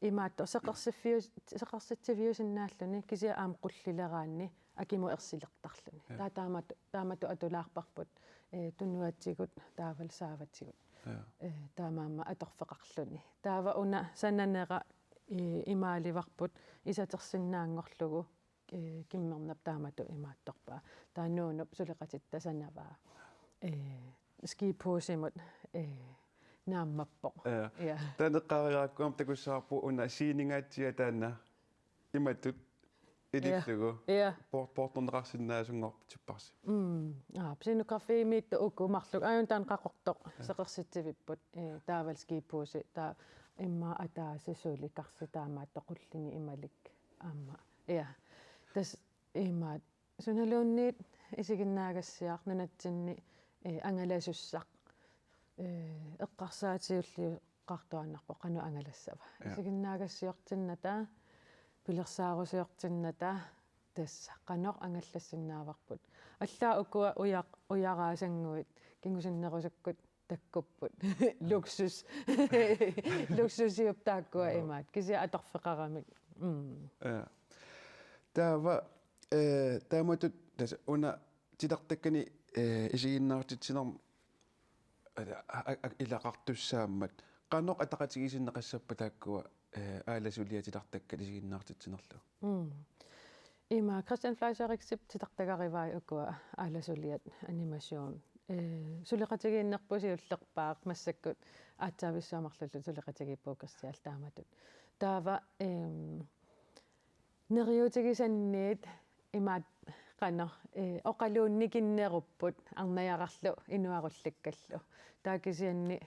Imaattoq seqersiffius-, seqersitsiviusinnaalluni kisianni aamma qullileraanni akimut ersilertarluni. Ja. Taava taamatut, taamatut atulaarparput, eh, tunuatigut, taavalu saavatigut. Ja. Eh, taamaammat atorfeqarluni. Taava una sananera, eh, imaalivarput isatersinnaanngorlugu, eh, Kimmernap taamatut imaattorpaa. Taava Nuunup suleqatitta sanavaa. Eh, skipusimut, eh, naammappoq. Ja. Ja. Taanna eqqaariarakku aamma takussavarput una sceningaatsiaq taanna imatut ilillugu. Ja. Ja. Poor-, poortorneqarsinnaasunngorpoq tipparsi. Mm. Aa, scenografimiittut uku marluk. Aajuna taanna qaqortoq. Ja. Seqersitsivipput. Eh, taavalu skipusi. Taava immaqa ataaseq suli karsi taamaattoq qullini imalik. Aamma. Ja. Tassa imaat sunaluunniit isiginnaagassiaq nunatsinni, eh, angalasussaq, eh, eqqarsaatigallartuaannarpoq qanoq angalassava. Ja. Isiginnaagassiortinnata, pilersaarusiortinnata, tassa qanoq angallassinnaavarput. Allaat ukua uja-, ujaraasannguit, kingusinnerusukkut takkupput. Luksus. Luksusiupput taakkua. Joo. Imaat. Kisianni atorfeqaramik. Mm. Ja. Taava, eh, taamatut tassa una titartakkani, eh, isiginnaartitsinermi, eh, a-, a-, a-, ilaqartussaammat. Qanoq ataqatigiissinneqassappat taakkua, eh, aalasuliat titartakkat isiginnaartitsinerlu? Mm. Ima Christian Fleischer Eriksip titartagarivai ukua aalasuliat animation. Eh, suleqatigiinnerput siullerpaaq massakkut aatsaavissuaq marlullugu suleqatigiippugut Christian taamatut. Taava, em, neriuutigisanniit imaat qanoq, eh, oqaluunnikinnerupput arnajararlu inuarullikkallu. Taava kisianni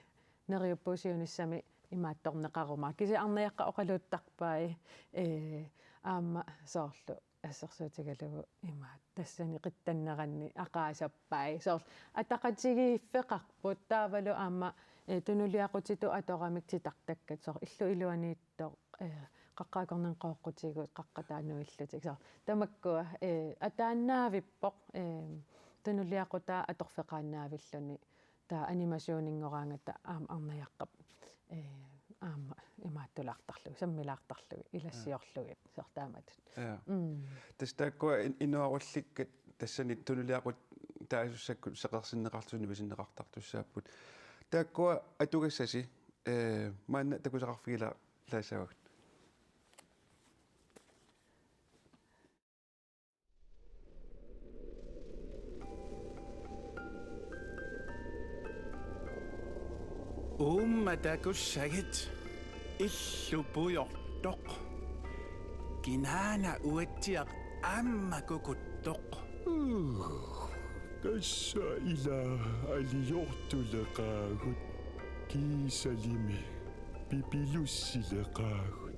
neriuppunga siunissami imaattorneqarumaarpoq. Kisianni arnajaqqat oqaluuttarpai, eh, aamma soorlu assersuutigalugu imaat tassani qitsanneranni aqaasappai. Soorlu ataqatigiiffeqarput taavalu aamma, eh, tunuliaqutitut atoramik titartakkat soorlu illup iluaniittoq, eh, qaqqat akornanni qooqqutigut, qaqqat taanna nuillutik. Soorlu tamakkua, eh, ataannaavippoq, eh, tunuliaqutaa atorfeqaannaavilluni. Taava animationinngorangata aamma arnajaqqap, eh, aamma imaattulaartarlugit, sammilaartarlugit, ilassiorlugit, soorlu taamatut. Ja. Mm. Tassa taakkua in-, inuarullikkat tassani tunuliaqutaasussakka seqersinneqartut nivisinneqartartussaapput. Taakkua atugassasi, eh, maanna takusaqarfigilaarlaassavagut. Uumma takussagit, illu pujortoq. Kinaana uatsiaq aamma kukuttoq. Tassa ila aliortuleqaagut, kiisalimi pipilussileqaagut.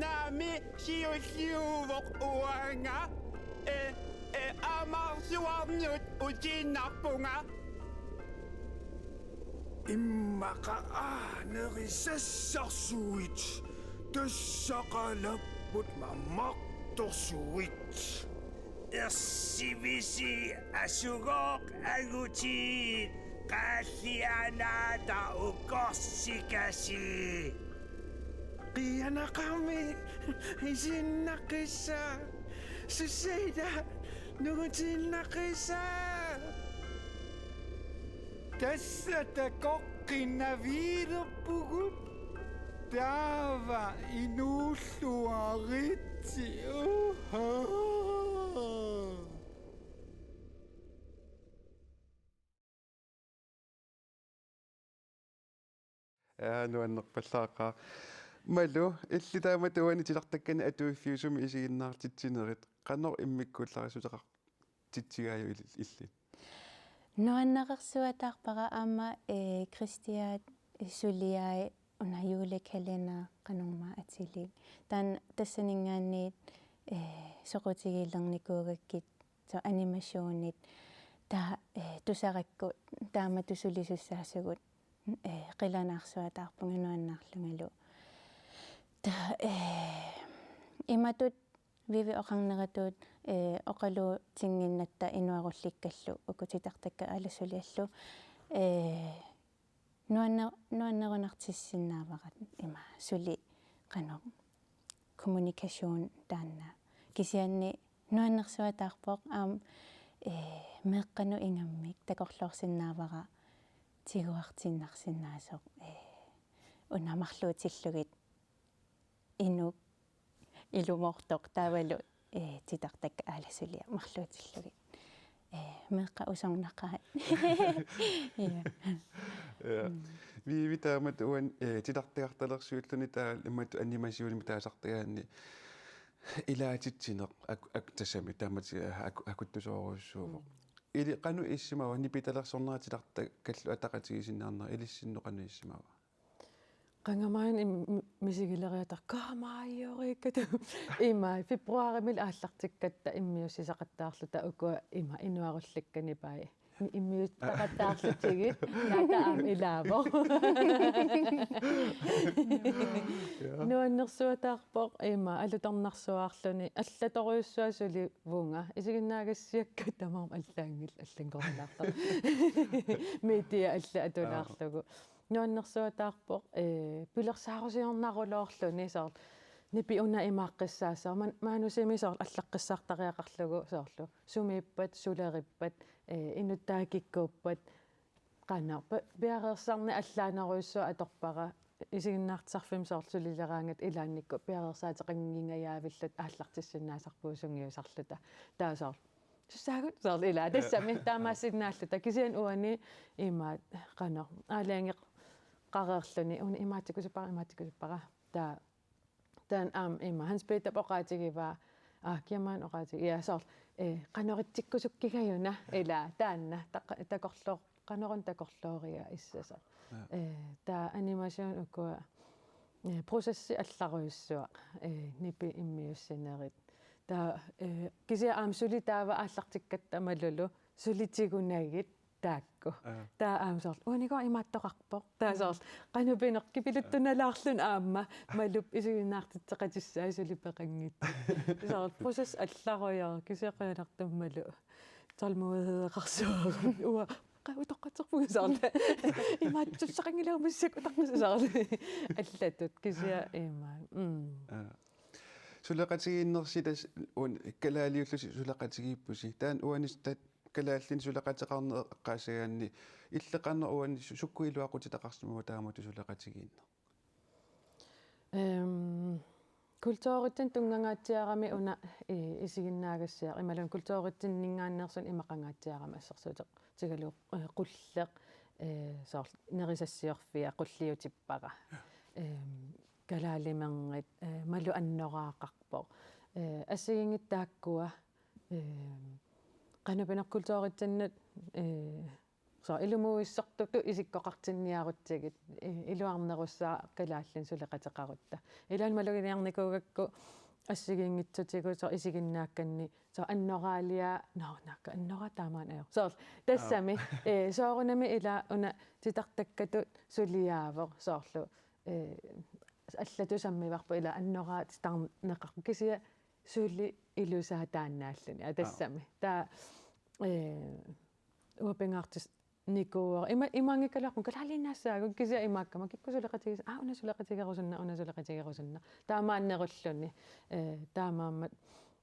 Naamik, siulliuvoq uanga. E, e, amarsuarnut utiinnarpunga. Immaqa aa nerisassarsuit, tassa qalapput mamartorsuit. Ersivisi asugooq angutit, qaallianaata ukorsikasi. Qianaqami isiginnaqqissaaq, susaita nungutiinnaqissaaq. Tassa takoqqinnaviilerpugut, taava inuulluaritsi. Uhaa. Aa, nuannerpallaaqaaq. Malu, illit taamatut uani titartakkanik atuiffiusumik isiginnaartitsinerit, qanoq immikkuullarissuteqartitsigaajuk il-, illit? Nuannersuataarpara aamma, ee, Kristiaat suliai una julekalender qanormaa atilik. Taanna tassaninngaanniit, ee, soqutigiillernikuugakkit soorlu animationit, taava, ee, tusarakku taamatut sulisussaasugut, ee, qilanaarsuataarpunga nuannaarlungalu. Taava, ee, imatut Vivi oqarneratut, ee, oqaluutinnginnatta inuarullikkallu uku titartakkat aalasuliallu, ee, nuanne-, nuannerunartissinnaavara ima suli qanoq kommunikation taanna. Kisianni nuannersuataarpoq aamma, ee, meeqqanut ingammik takorloorsinnaavara tiguartiinnarsinnaasoq, ee, una marluutillugit inuk ilumoortoq taavalu, ee, titartakkat aalasuliat marluutillugit. Ee, meeqqat usornaqaat. Ja. Ja. Mm. Vivi taamatut uani, ee, titartagartalersuulluni taava imatut animationimik taasartagaanni ilaatitsineq ak-, ak-, tassami taamatut, ee, ak-, akuttusoorujussuuvoq. Mm. Ili qanoq issimava nipitalersornera titartakkallu ataqatigiissinnaanera ilissinnut qanoq issimava? Qanga maani im-, misigileriataarpoq kaamaajooriikkat. Ima februarimili aallartikkatta immiussisaqattaarluta ukua ima inuarullikkanik pai. Immiussisaqattaarlutigit naata aamma ilaavoq. Ja. Nuannersuataarpoq ima alutornarsuaarluni allatorujussuaq sulivunga. Isiginnaagassiakka tamarmik allaanngillat allanngorlaartarput. Media alla atulaarlugu. Nuannersuataarpoq, ee, pilersaarusiorneruloorluni soorlu nipi una imaaqqissaassaaq man-, maanusimi soorlu allaqqissaartariaqarlugu soorlu sumiippat, sulerippat, ee, inuttaa kikkuuppat, qanoq pi-, piareersarneq allaanerujussuaq atorpara isiginnaartitsisarfimmi soorlu sulileraangatta ilaannikkut piareersaateqanngingajaavilluta aallartissinnaasarpugut sungiusarluta. Taava soorlu sussaagut soorlu ilaa. Ja. Tassami taamaassinnaalluta. Kisianni uani imaat qanoq aalajangeqareerluni una imaatsikkusuppara, imaatsikkusuppara. Taava taanna aamma ima Hans Peterip oqaatigivaa, aa, kiamaana oqaatigi-, ja, soorlu, ee, qanoritsikkusukkigajuna, ilaa, taanna, taq-, takorloo-, qanoruna takorlooriga issasoq. Ja. Ee, taava animation ukua, ee, processi allarujussuaq, ee, nipi immiussinerit. Taava, ee, kisianni aamma suli taava aallartikkatta Malulu suli tigunagu taakku. Aa. Taava aamma soorlu, uanigooq imaattoqarpoq. Taava soorlu, qanoq pineq kipiluttunalaarluni aamma, Malup isiginnaartitseqatissai suli peqanngitsut. Soorlu, process allarujoor, kisianni qujanartumik Malu. Tålmodighedaqarsuaq. Uanga, qaa utoqqatserpunga soorlu. Imaattussaqanngilaq massakkut utaqqisa soorlu. Allatut, kisianni ima. Mm. Aa. Suleqatigiinnersi tassa uani kalaaliullusi suleqatigiippusi. Taanna uani tat-, kalaallinik suleqateqarneq eqqaassagaanni, illit qanoq uani su-, sukkut iluaqutitaqarsimava taamatut suleqatigiinneq? Ehm, kulturitsinnut tunngangaatsiarami una i-, isiginnaagassiaq, imaluunniit kulturitsinninngaanneersunik imaqangaatsiarami assersuuteq-, tigalu-, eh, qulleq, eh, soorlu nerisassiorfia qulliutippara. Ehm, kalaalimerngit, eh, Malu annoraaqarpoq. Eh, assigiinngitsut taakkua, eh, qanoq pineq kulturitsinnut, eh, soorlu ilumuuissortutut isikkoqartinniarutsigit, i-, iluarnerussaaq kalaallinik suleqateqarutta. Ilaanni maluginiarnikuugakku assigiinngitsutigut soorlu isiginnaakkanni soorlu annoraaliaa, nå, naakka annoraa taamaana ajor. Soorlu tassami, ee, soorunami ila una titartakkatut suliaavoq soorlu, ee, allatut sammivarput ila annoraa titarneqarpoq kisianni suli ilusaa taannaalluni. Aa, tassami. Taava, ee, uanga pingaartis-, nikuuara. Ima-, imaanngikkaluarpunga kalaaliinnaassaagut kisianni imaakkama kikkut suleqatigiis-, aa, una suleqatigerusunnaq, una suleqatigerusunnaq. Taamaannerulluni, ee, taamaammat,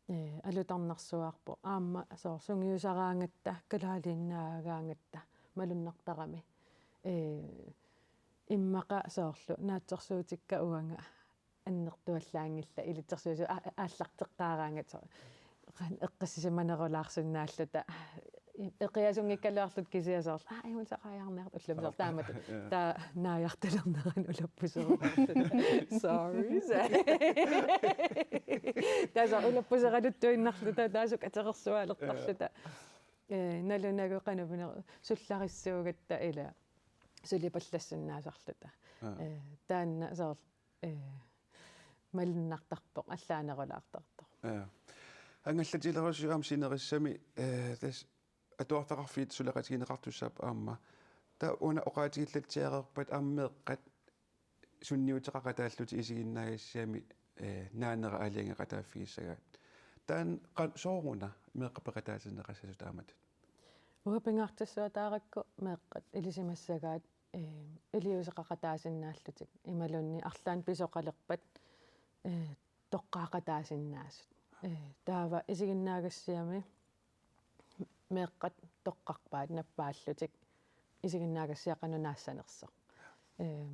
ee, alutornarsuaarpoq. Aamma soorlu sungiusaraangatta, kalaaliinnaagaangatta, malunnartarami. Ee, immaqa soorlu naatsorsuutikka uanga annertuallaanngillat ilitsersuisut a-, aallarteqqaaraangat soorlu. Qan eqqissisimanerulaarsinnaalluta. Eqiasunngikkaluarluta kisianni soorlu. Aa, imun saqaajaarniarta ullumi soorlu taamatut. Jaa. Taava naajartalernerani ulappuserulluta. Sorry, sorry. Taava soorlu ulappuseraluttuinnarluta, taava sukaterersuaalertarluta. Ee, nalunagu qanoq pineq-, sullarissuugatta ila sulipallassinnaasarluta. Jaa. Ee, taanna soorlu ee, malunnartarpoq, allaanerulaartartoq. Jaa. Angallatilerusup aamma sinerissami, ee, tassa atuarfeqarfiit suleqatigineqartussaapput aamma. Taava una oqaatigillatsiareerpat aamma meeqqat sunniuteqaqataallutik isiginnaagassiami, ee, naanera aalajangeqataaffigissagaat. Taanna qa-, sooruna meeqqat peqataatinneqassasut taamatut? Uanga pingaartissuataarakku meeqqat ilisimassagaat, ee, iliuuseqaqataasinnaallutik imaluunniit arlaannik pisoqalerpat, ee, toqqaaqataasinnaasut. Ee, taava isiginnaagassiami meeqqat toqqarpaat nappaallutik isiginnaagassiaq qanoq naassanersoq. Ee,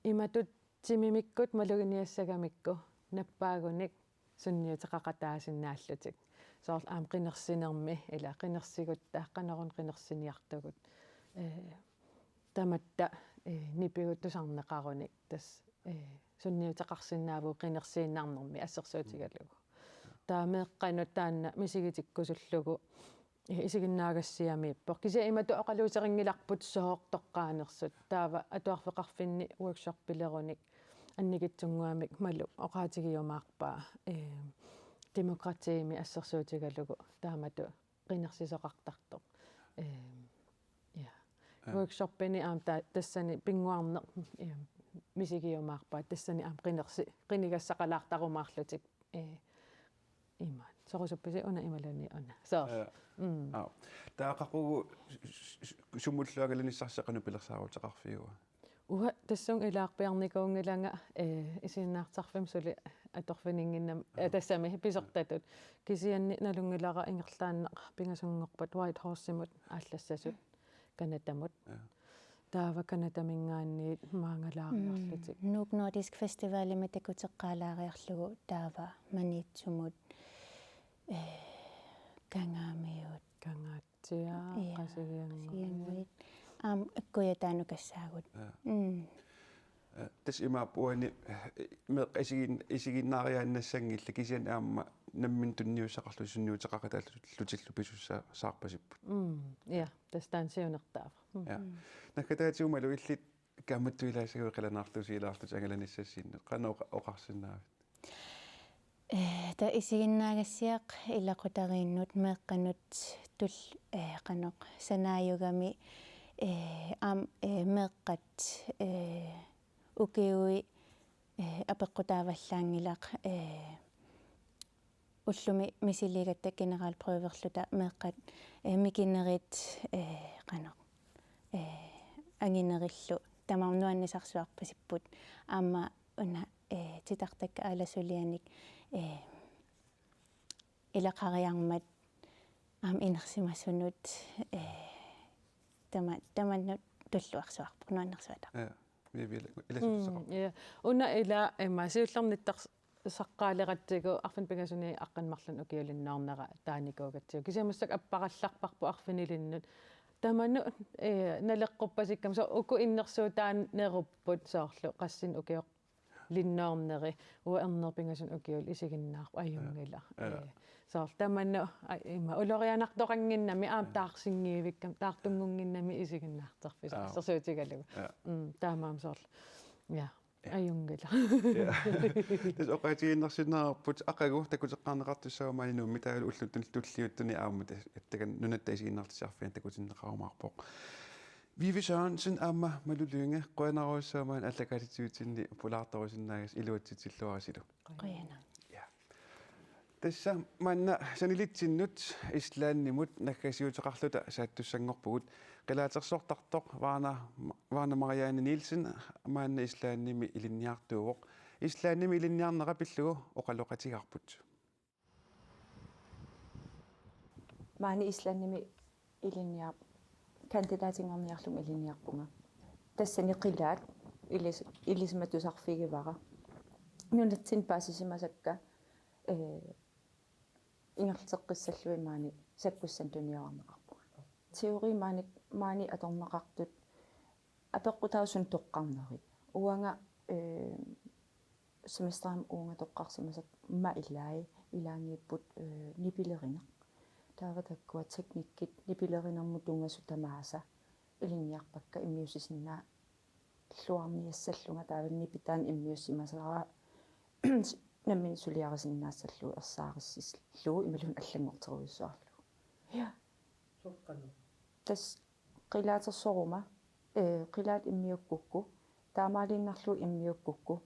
imatut timimikkut maluginiassagamikku nappaagunik sunniuteqaqataasinnaallutik. Soorlu aamma qinersinermi, ila qinersigutta, qanoruna qinersiniartugut. Ee, tamatta, ee, nipigut tusarneqarunik tassa, ee, sunniuteqarsinnaavugut qinersiinnarnermi assersuutigalugu. Taava meeqqanut taanna misigitikkusullugu, ee, isiginnaagassiamiippoq. Kisianni imatut oqaluuserinngilarput sooq toqqaanersut. Taava atuarfeqarfinni workshopilerunik annikitsunnguamik Malu oqaatigiumaarpaa, ee, demokratiimi assersuutigalugu taamatut qinersisoqartartoq. Ee, ja. Jaa. Workshopini aamma ta-, tassani pinnguarneq, ee, misigiumaarpaa, tassani aamma qinersi-, qinigassaqalaartarumaarlutik, ee, imaat. Sorusuppisi una imaluunniit una. Soorlu. Jaa. Mm. Aa. Taava qaqugu s-, s-, s-, sumulluunniit angalanissarsi qanoq pilersaaruteqarfigaava? Uanga tassunga ilaarpiarnikuunngilanga, ee, isiginnaartarfimmi suli atorfininnginnami, ee, Aa. tassami pisortatut. Kisianni nalunngilara ingerlaannaq pingasunngorpat Whitehorse-imut aallassasut Canadamut. Jaa. Taava Canadaminngaanniit maangalaariarlutik. Mm, Nuuk Nordisk Festivalimi takuteqqaalaariarlugu taava Maniitsumut, ee, Kangaamiut. Kangaatsiaq, Jaa, Qasigiannguit. Qasigiannguit. Aamma Kujataanut kassaagut. Jaa. Mm. Ee, tassa imaappoq uani, ee, meeqqat isigin-, isiginnaariaannassanngillat kisianni aamma nammineq tunniussaqarlutik sunniuteqaqataallutillu pisussaassaarpasipput. Mm, ja, tassa taanna siunertaavoq. Mm. Ja. Mm. Naggataatigut Malu illit kaammattuilaassagakkit qilanaarlusi ilaarlutit angalanissassinnut. Qanoq oqa-, oqarsinnaavit? Ee, taava isiginnaagassiaq ilaqutariinnut meeqqanut tul-, ee, qanoq sanaajugami, ee, aamma, ee, meeqqat, ee, ukiui, ee, apeqqutaavallaanngilaq, ee, ullumi misiliigatta generalprøverluta meeqqat, ee, mikinerit, ee, qanoq, ee, anginerillu tamarmik nuannisarsuarpasipput. Aamma una, ee, titartakkat aalasulianik, ee, ilaqariarmat aamma inersimasunut, ee, tama-, tamanut tulluarsuarpoq, nuannersuata. Ja, Vivi, ila-, ilassutissaqarpoq. Mm, ja. Una ila, ima, siullernittarsaqaaleratsigu arfineq-pingasuni aqqaneq marlunni ukiulinnoornera taanikuugatsigu. Kisianni massakkut apparallarparput arfinilinnut. Tamanut, ee, naleqquppasikkama, soorlu uku innersuussaanerupput soorlu qassinik ukioq Linnoorneri uanga ernerpingasunut ukiulik isiginnaarput ajunngilaq. Ja. Ee, soorlu tamanna, aa, ima ulorianartoqannginnami aamma taarsinngivikkami, taartunngunnginnami isiginnaartorfissaq. Ja. Assersuutigalugu. Ja. Mm, taamaammat soorlu. Ja. Ja. Ajunngilaq. Ja. Tassa oqaatigiinnarsinnaavarput aqagu takuteqqaarneqartussaavoq maani Nuummi taavalu ulluttuni tulliuttuni aamma tas-, takanna Nunatta Isiginnaartitsisarfiani takutinneqarumaarpoq. Vivi Sørensen aamma Malu Lynge, qujanarujussuaq maani aallakaatitsivitsinnit pulaartorusinnaagassi, iluatsitsilluarisilu. Qujanaq. Ja. Tassa maanna sanilitsinnut Islandimut naggasiuteqarluta saattussanngorpugut, qilaatersortartoq Vana, Vana Marianne Nielsen maanna Islandimi ilinniartuuvoq. Islandimi ilinniarnera pillugu oqaloqatigaarput. Maani Islandimi ilinniar-, kandidaatinngorniarlunga ilinniarpunga. Tassani qilaat ilis-, ilisimatusarfigivara. Nunatsinni paasisimasakka, ee, ingerlateqqissallugit maani sakkussanik tuniorarneqarpunga. Teori maani, maani atorneqartut apeqqutaavoq suut toqqarnerit. Uanga, ee, semesterimi uunga toqqarsimasakka ma ilai, ilaanniipput, ee, nipilerineq. Taava taakkua teknikkit nipilerinermut tunngasut tamaasa ilinniarpakka immiussisinnaalluarniassallunga, taava nipitaanna immiussimasara nammineq suliarisinnaassallugu, ersarissillugu imaluunniit allanngorterujussuarlugu. Ja. Soorlu qanoq? Tassa qilaatersoruma, ee, qilaat immiukkukku, taamaaliinnarlugu immiukkukku,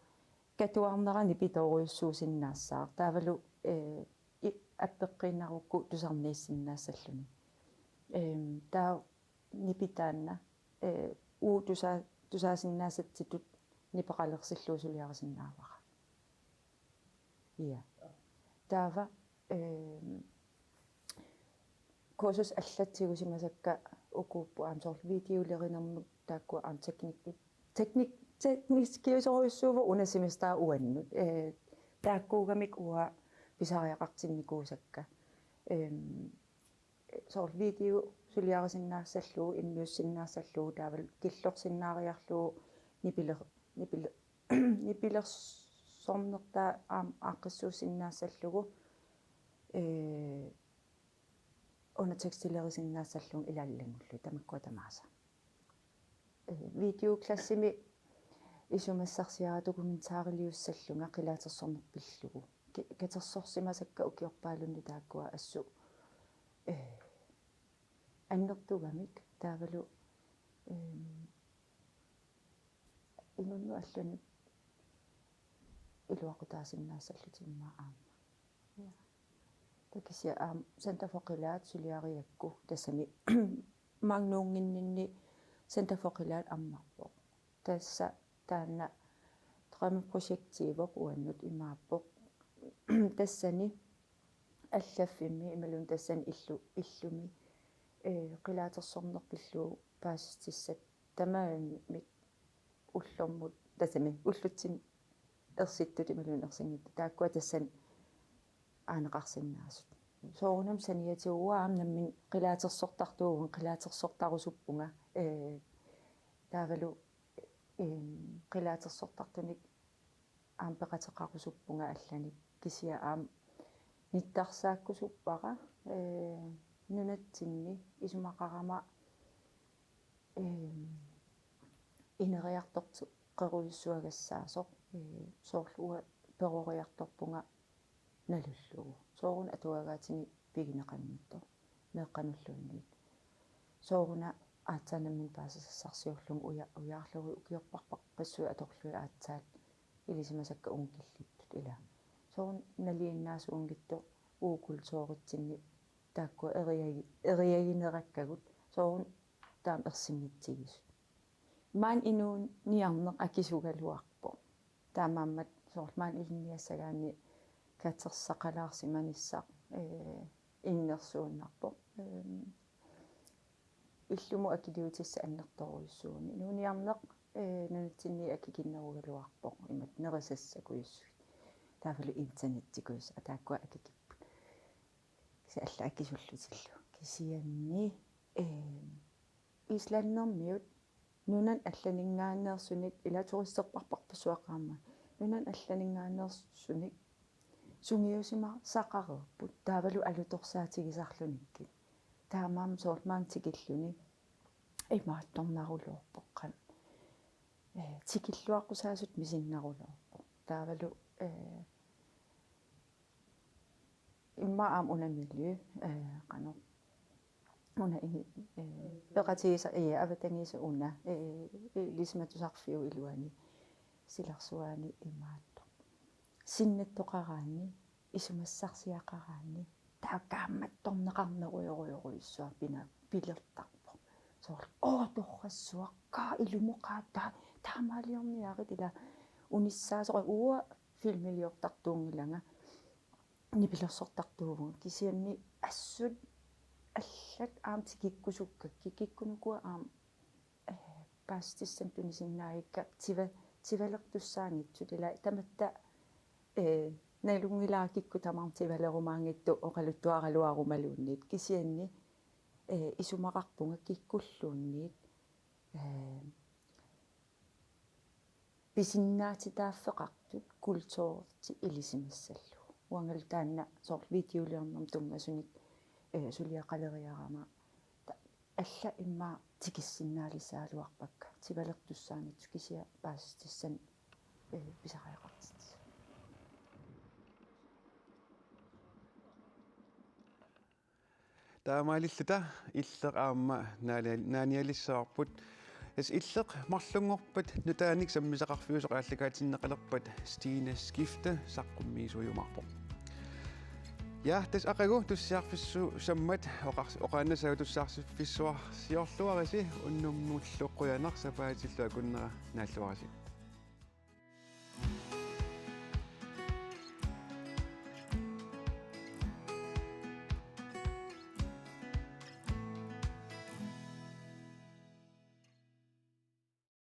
katuarnera nipitoorujussuusinnaassaaq. Taavalu, ee, i-, appeqqiinnarukku tusarniissinnaassalluni. Eem, taava nipitaanna, ee, uagut tusa-, tusaasinnaasatsinni nipeqalersillugu suliarisinnaavara. Ja. Taava, ehm, kursusit allat tigusimasakka ukuupput aamma soorlu videolerinermut taakkua aamma teknik-, teknik-, tekniskiusorujussuuvoq una semester uannut. Ee, taakkuugamik uanga pisariaqartinnikuusakka. Ehm, soorlu video suliarisinnaassallugu, immiussinnaassallugu, taavalu killorsinnaariarlugu nipiler-, nipiler-, nipilersornertaa aamma aaqqissuussinnaassallugu, ee, undertekstilerisinnaassallunga ilaallanngullugu tamakkua tamaasa. Ee, videoklassimi isumassarsiaraara dokumentariliussallunga qilaatersorneq pillugu. Ki-, katersorsimasakka ukiorpaalunnut taakkua assut, ee, annertugamik taavalu, ehm, inunnut allanut iluaqutaasinnaassallutik immaqa aamma. Ja. Taava kisianni aamma Center for Qilaat suliarigakku tassani maannguunnginninni Center for Qilaat ammarpoq. Tassa taanna drømmeprojektiuvoq uannut imaappoq. Tassani allaffimmi imaluunniit tassani illu-, illumi, ee, qilaatersorneq pillugu paasissutissat tamarmik ullormut, tassami ullutsinni ersittut imaluunniit ersinngitsut taakkua tassani aaneqarsinnaasut. Soorunami saniatigut uanga aamma nammineq qilaatersortartuuvunga, qilaatersortarusuppunga, ee, taavalu, eem, qilaatersortartunik aamma peqateqarusuppunga allanik, kisianni aamma nittarsaakusuppara, ee, nunatsinni isumaqarama, eem, ineriartortoq qerujussuagassaasoq, ee, soorlu uanga peroriartorpunga nalullugu. Sooruna atuagaatigut pigineqanngitsoq meeqqanulluunniit. Sooruna aatsaat nammineq paasisassarsiorlunga uja-, ujaarlugit ukiorpassuit atorlugit aatsaat ilisimasakka uunga killittut ila. Sooruna nalinginnaasuunngitsoq uagut kulturitsinni taakkua eriagi-, eriaginerakkagut. Sooruna taama ersinngitsigisut. Maani inuuniarneq akisugaluarpoq. Taamaammat soorlu maani ilinniassagaanni katersaqalaarsimanissaq, ee, innersuunnarpoq. Ehm, illumut akiliutissat annertoorujussuugami. Inuuniarneq, ee, nunatsinni akikinnerugaluarpoq. Imatut nerisassat kujussuit. Taavalu internettikujussuit. Taakkua akikipput. Kisianni allat akisullutillu. Kisianni, ehm, islandimiut nunani allaninngaanneersunik ila turisterparparpassuaqaama Nunani allaninngaanneersunik sungiusimasaqareerput taavalu alutorsaatigisarlunikkit. Taamaammat soorlu maani tikilluni imaattornaruluarpoq qanoq. Eh, tikilluaqqusaasutut misinnaruluarpoq. Taavalu, eh, immaqa aamma una miljø, eh, qanoq. Una igi-, eh, peqatigisaq, eh, avatangiisoq una, eh, ilisimatusarfiup iluani, silarsuaani imaattoq. Sinnattoqaraanni, isumassarsiaqaraanni, taakku kaammattorneqarnerujorujorujussuaq pina-, pilertarpoq. Soorlu, oo, torrassuaq, kaa ilumoqaat, taa-, taamaaliorniarit ila unissaasoq, uanga filmiliortartuunngilanga, nipilersortartuuvunga, kisianni assut allat aamma tikikkusukkakkit, kikkut ukua aamma, eh, paasitissanik tunisinnaavakka tiva-, tivalertussaanngitsut ila tamatta, eh, nalunngilara kikkut tamarmik tivalerumaanngitsut oqaluttuaraluarumaluunniit, kisianni, eh, isumaqarpunga kikkulluunniit, eh, pisinnaatitaaffeqartut kulturertik ilisimassallugu. Uangalu taanna soorlu videoliornermut tunngasunik, eh, suliaqaleriarama ta-, allat immaqa tikissinnaalissagaluarpakka. Tivalertussaanngitsut kisianni paasitissanik, eh, pisariaqartitsisut. Taamaalilluta Illeq aamma naali-, naanialissavarput. Tassa Illeq marlunngorpat nutaanik sammisaqarfiusoq aallakaatinneqalerpat Stine Skifte saqqummiisuujumaarpoq. Ja, tassa aqagu tussiarfissuusammat oqars-, oqaannassavat tussiarfissuarsiorluarisi unnummullu qujanaq, sapaatillu akunnera naalluarisi.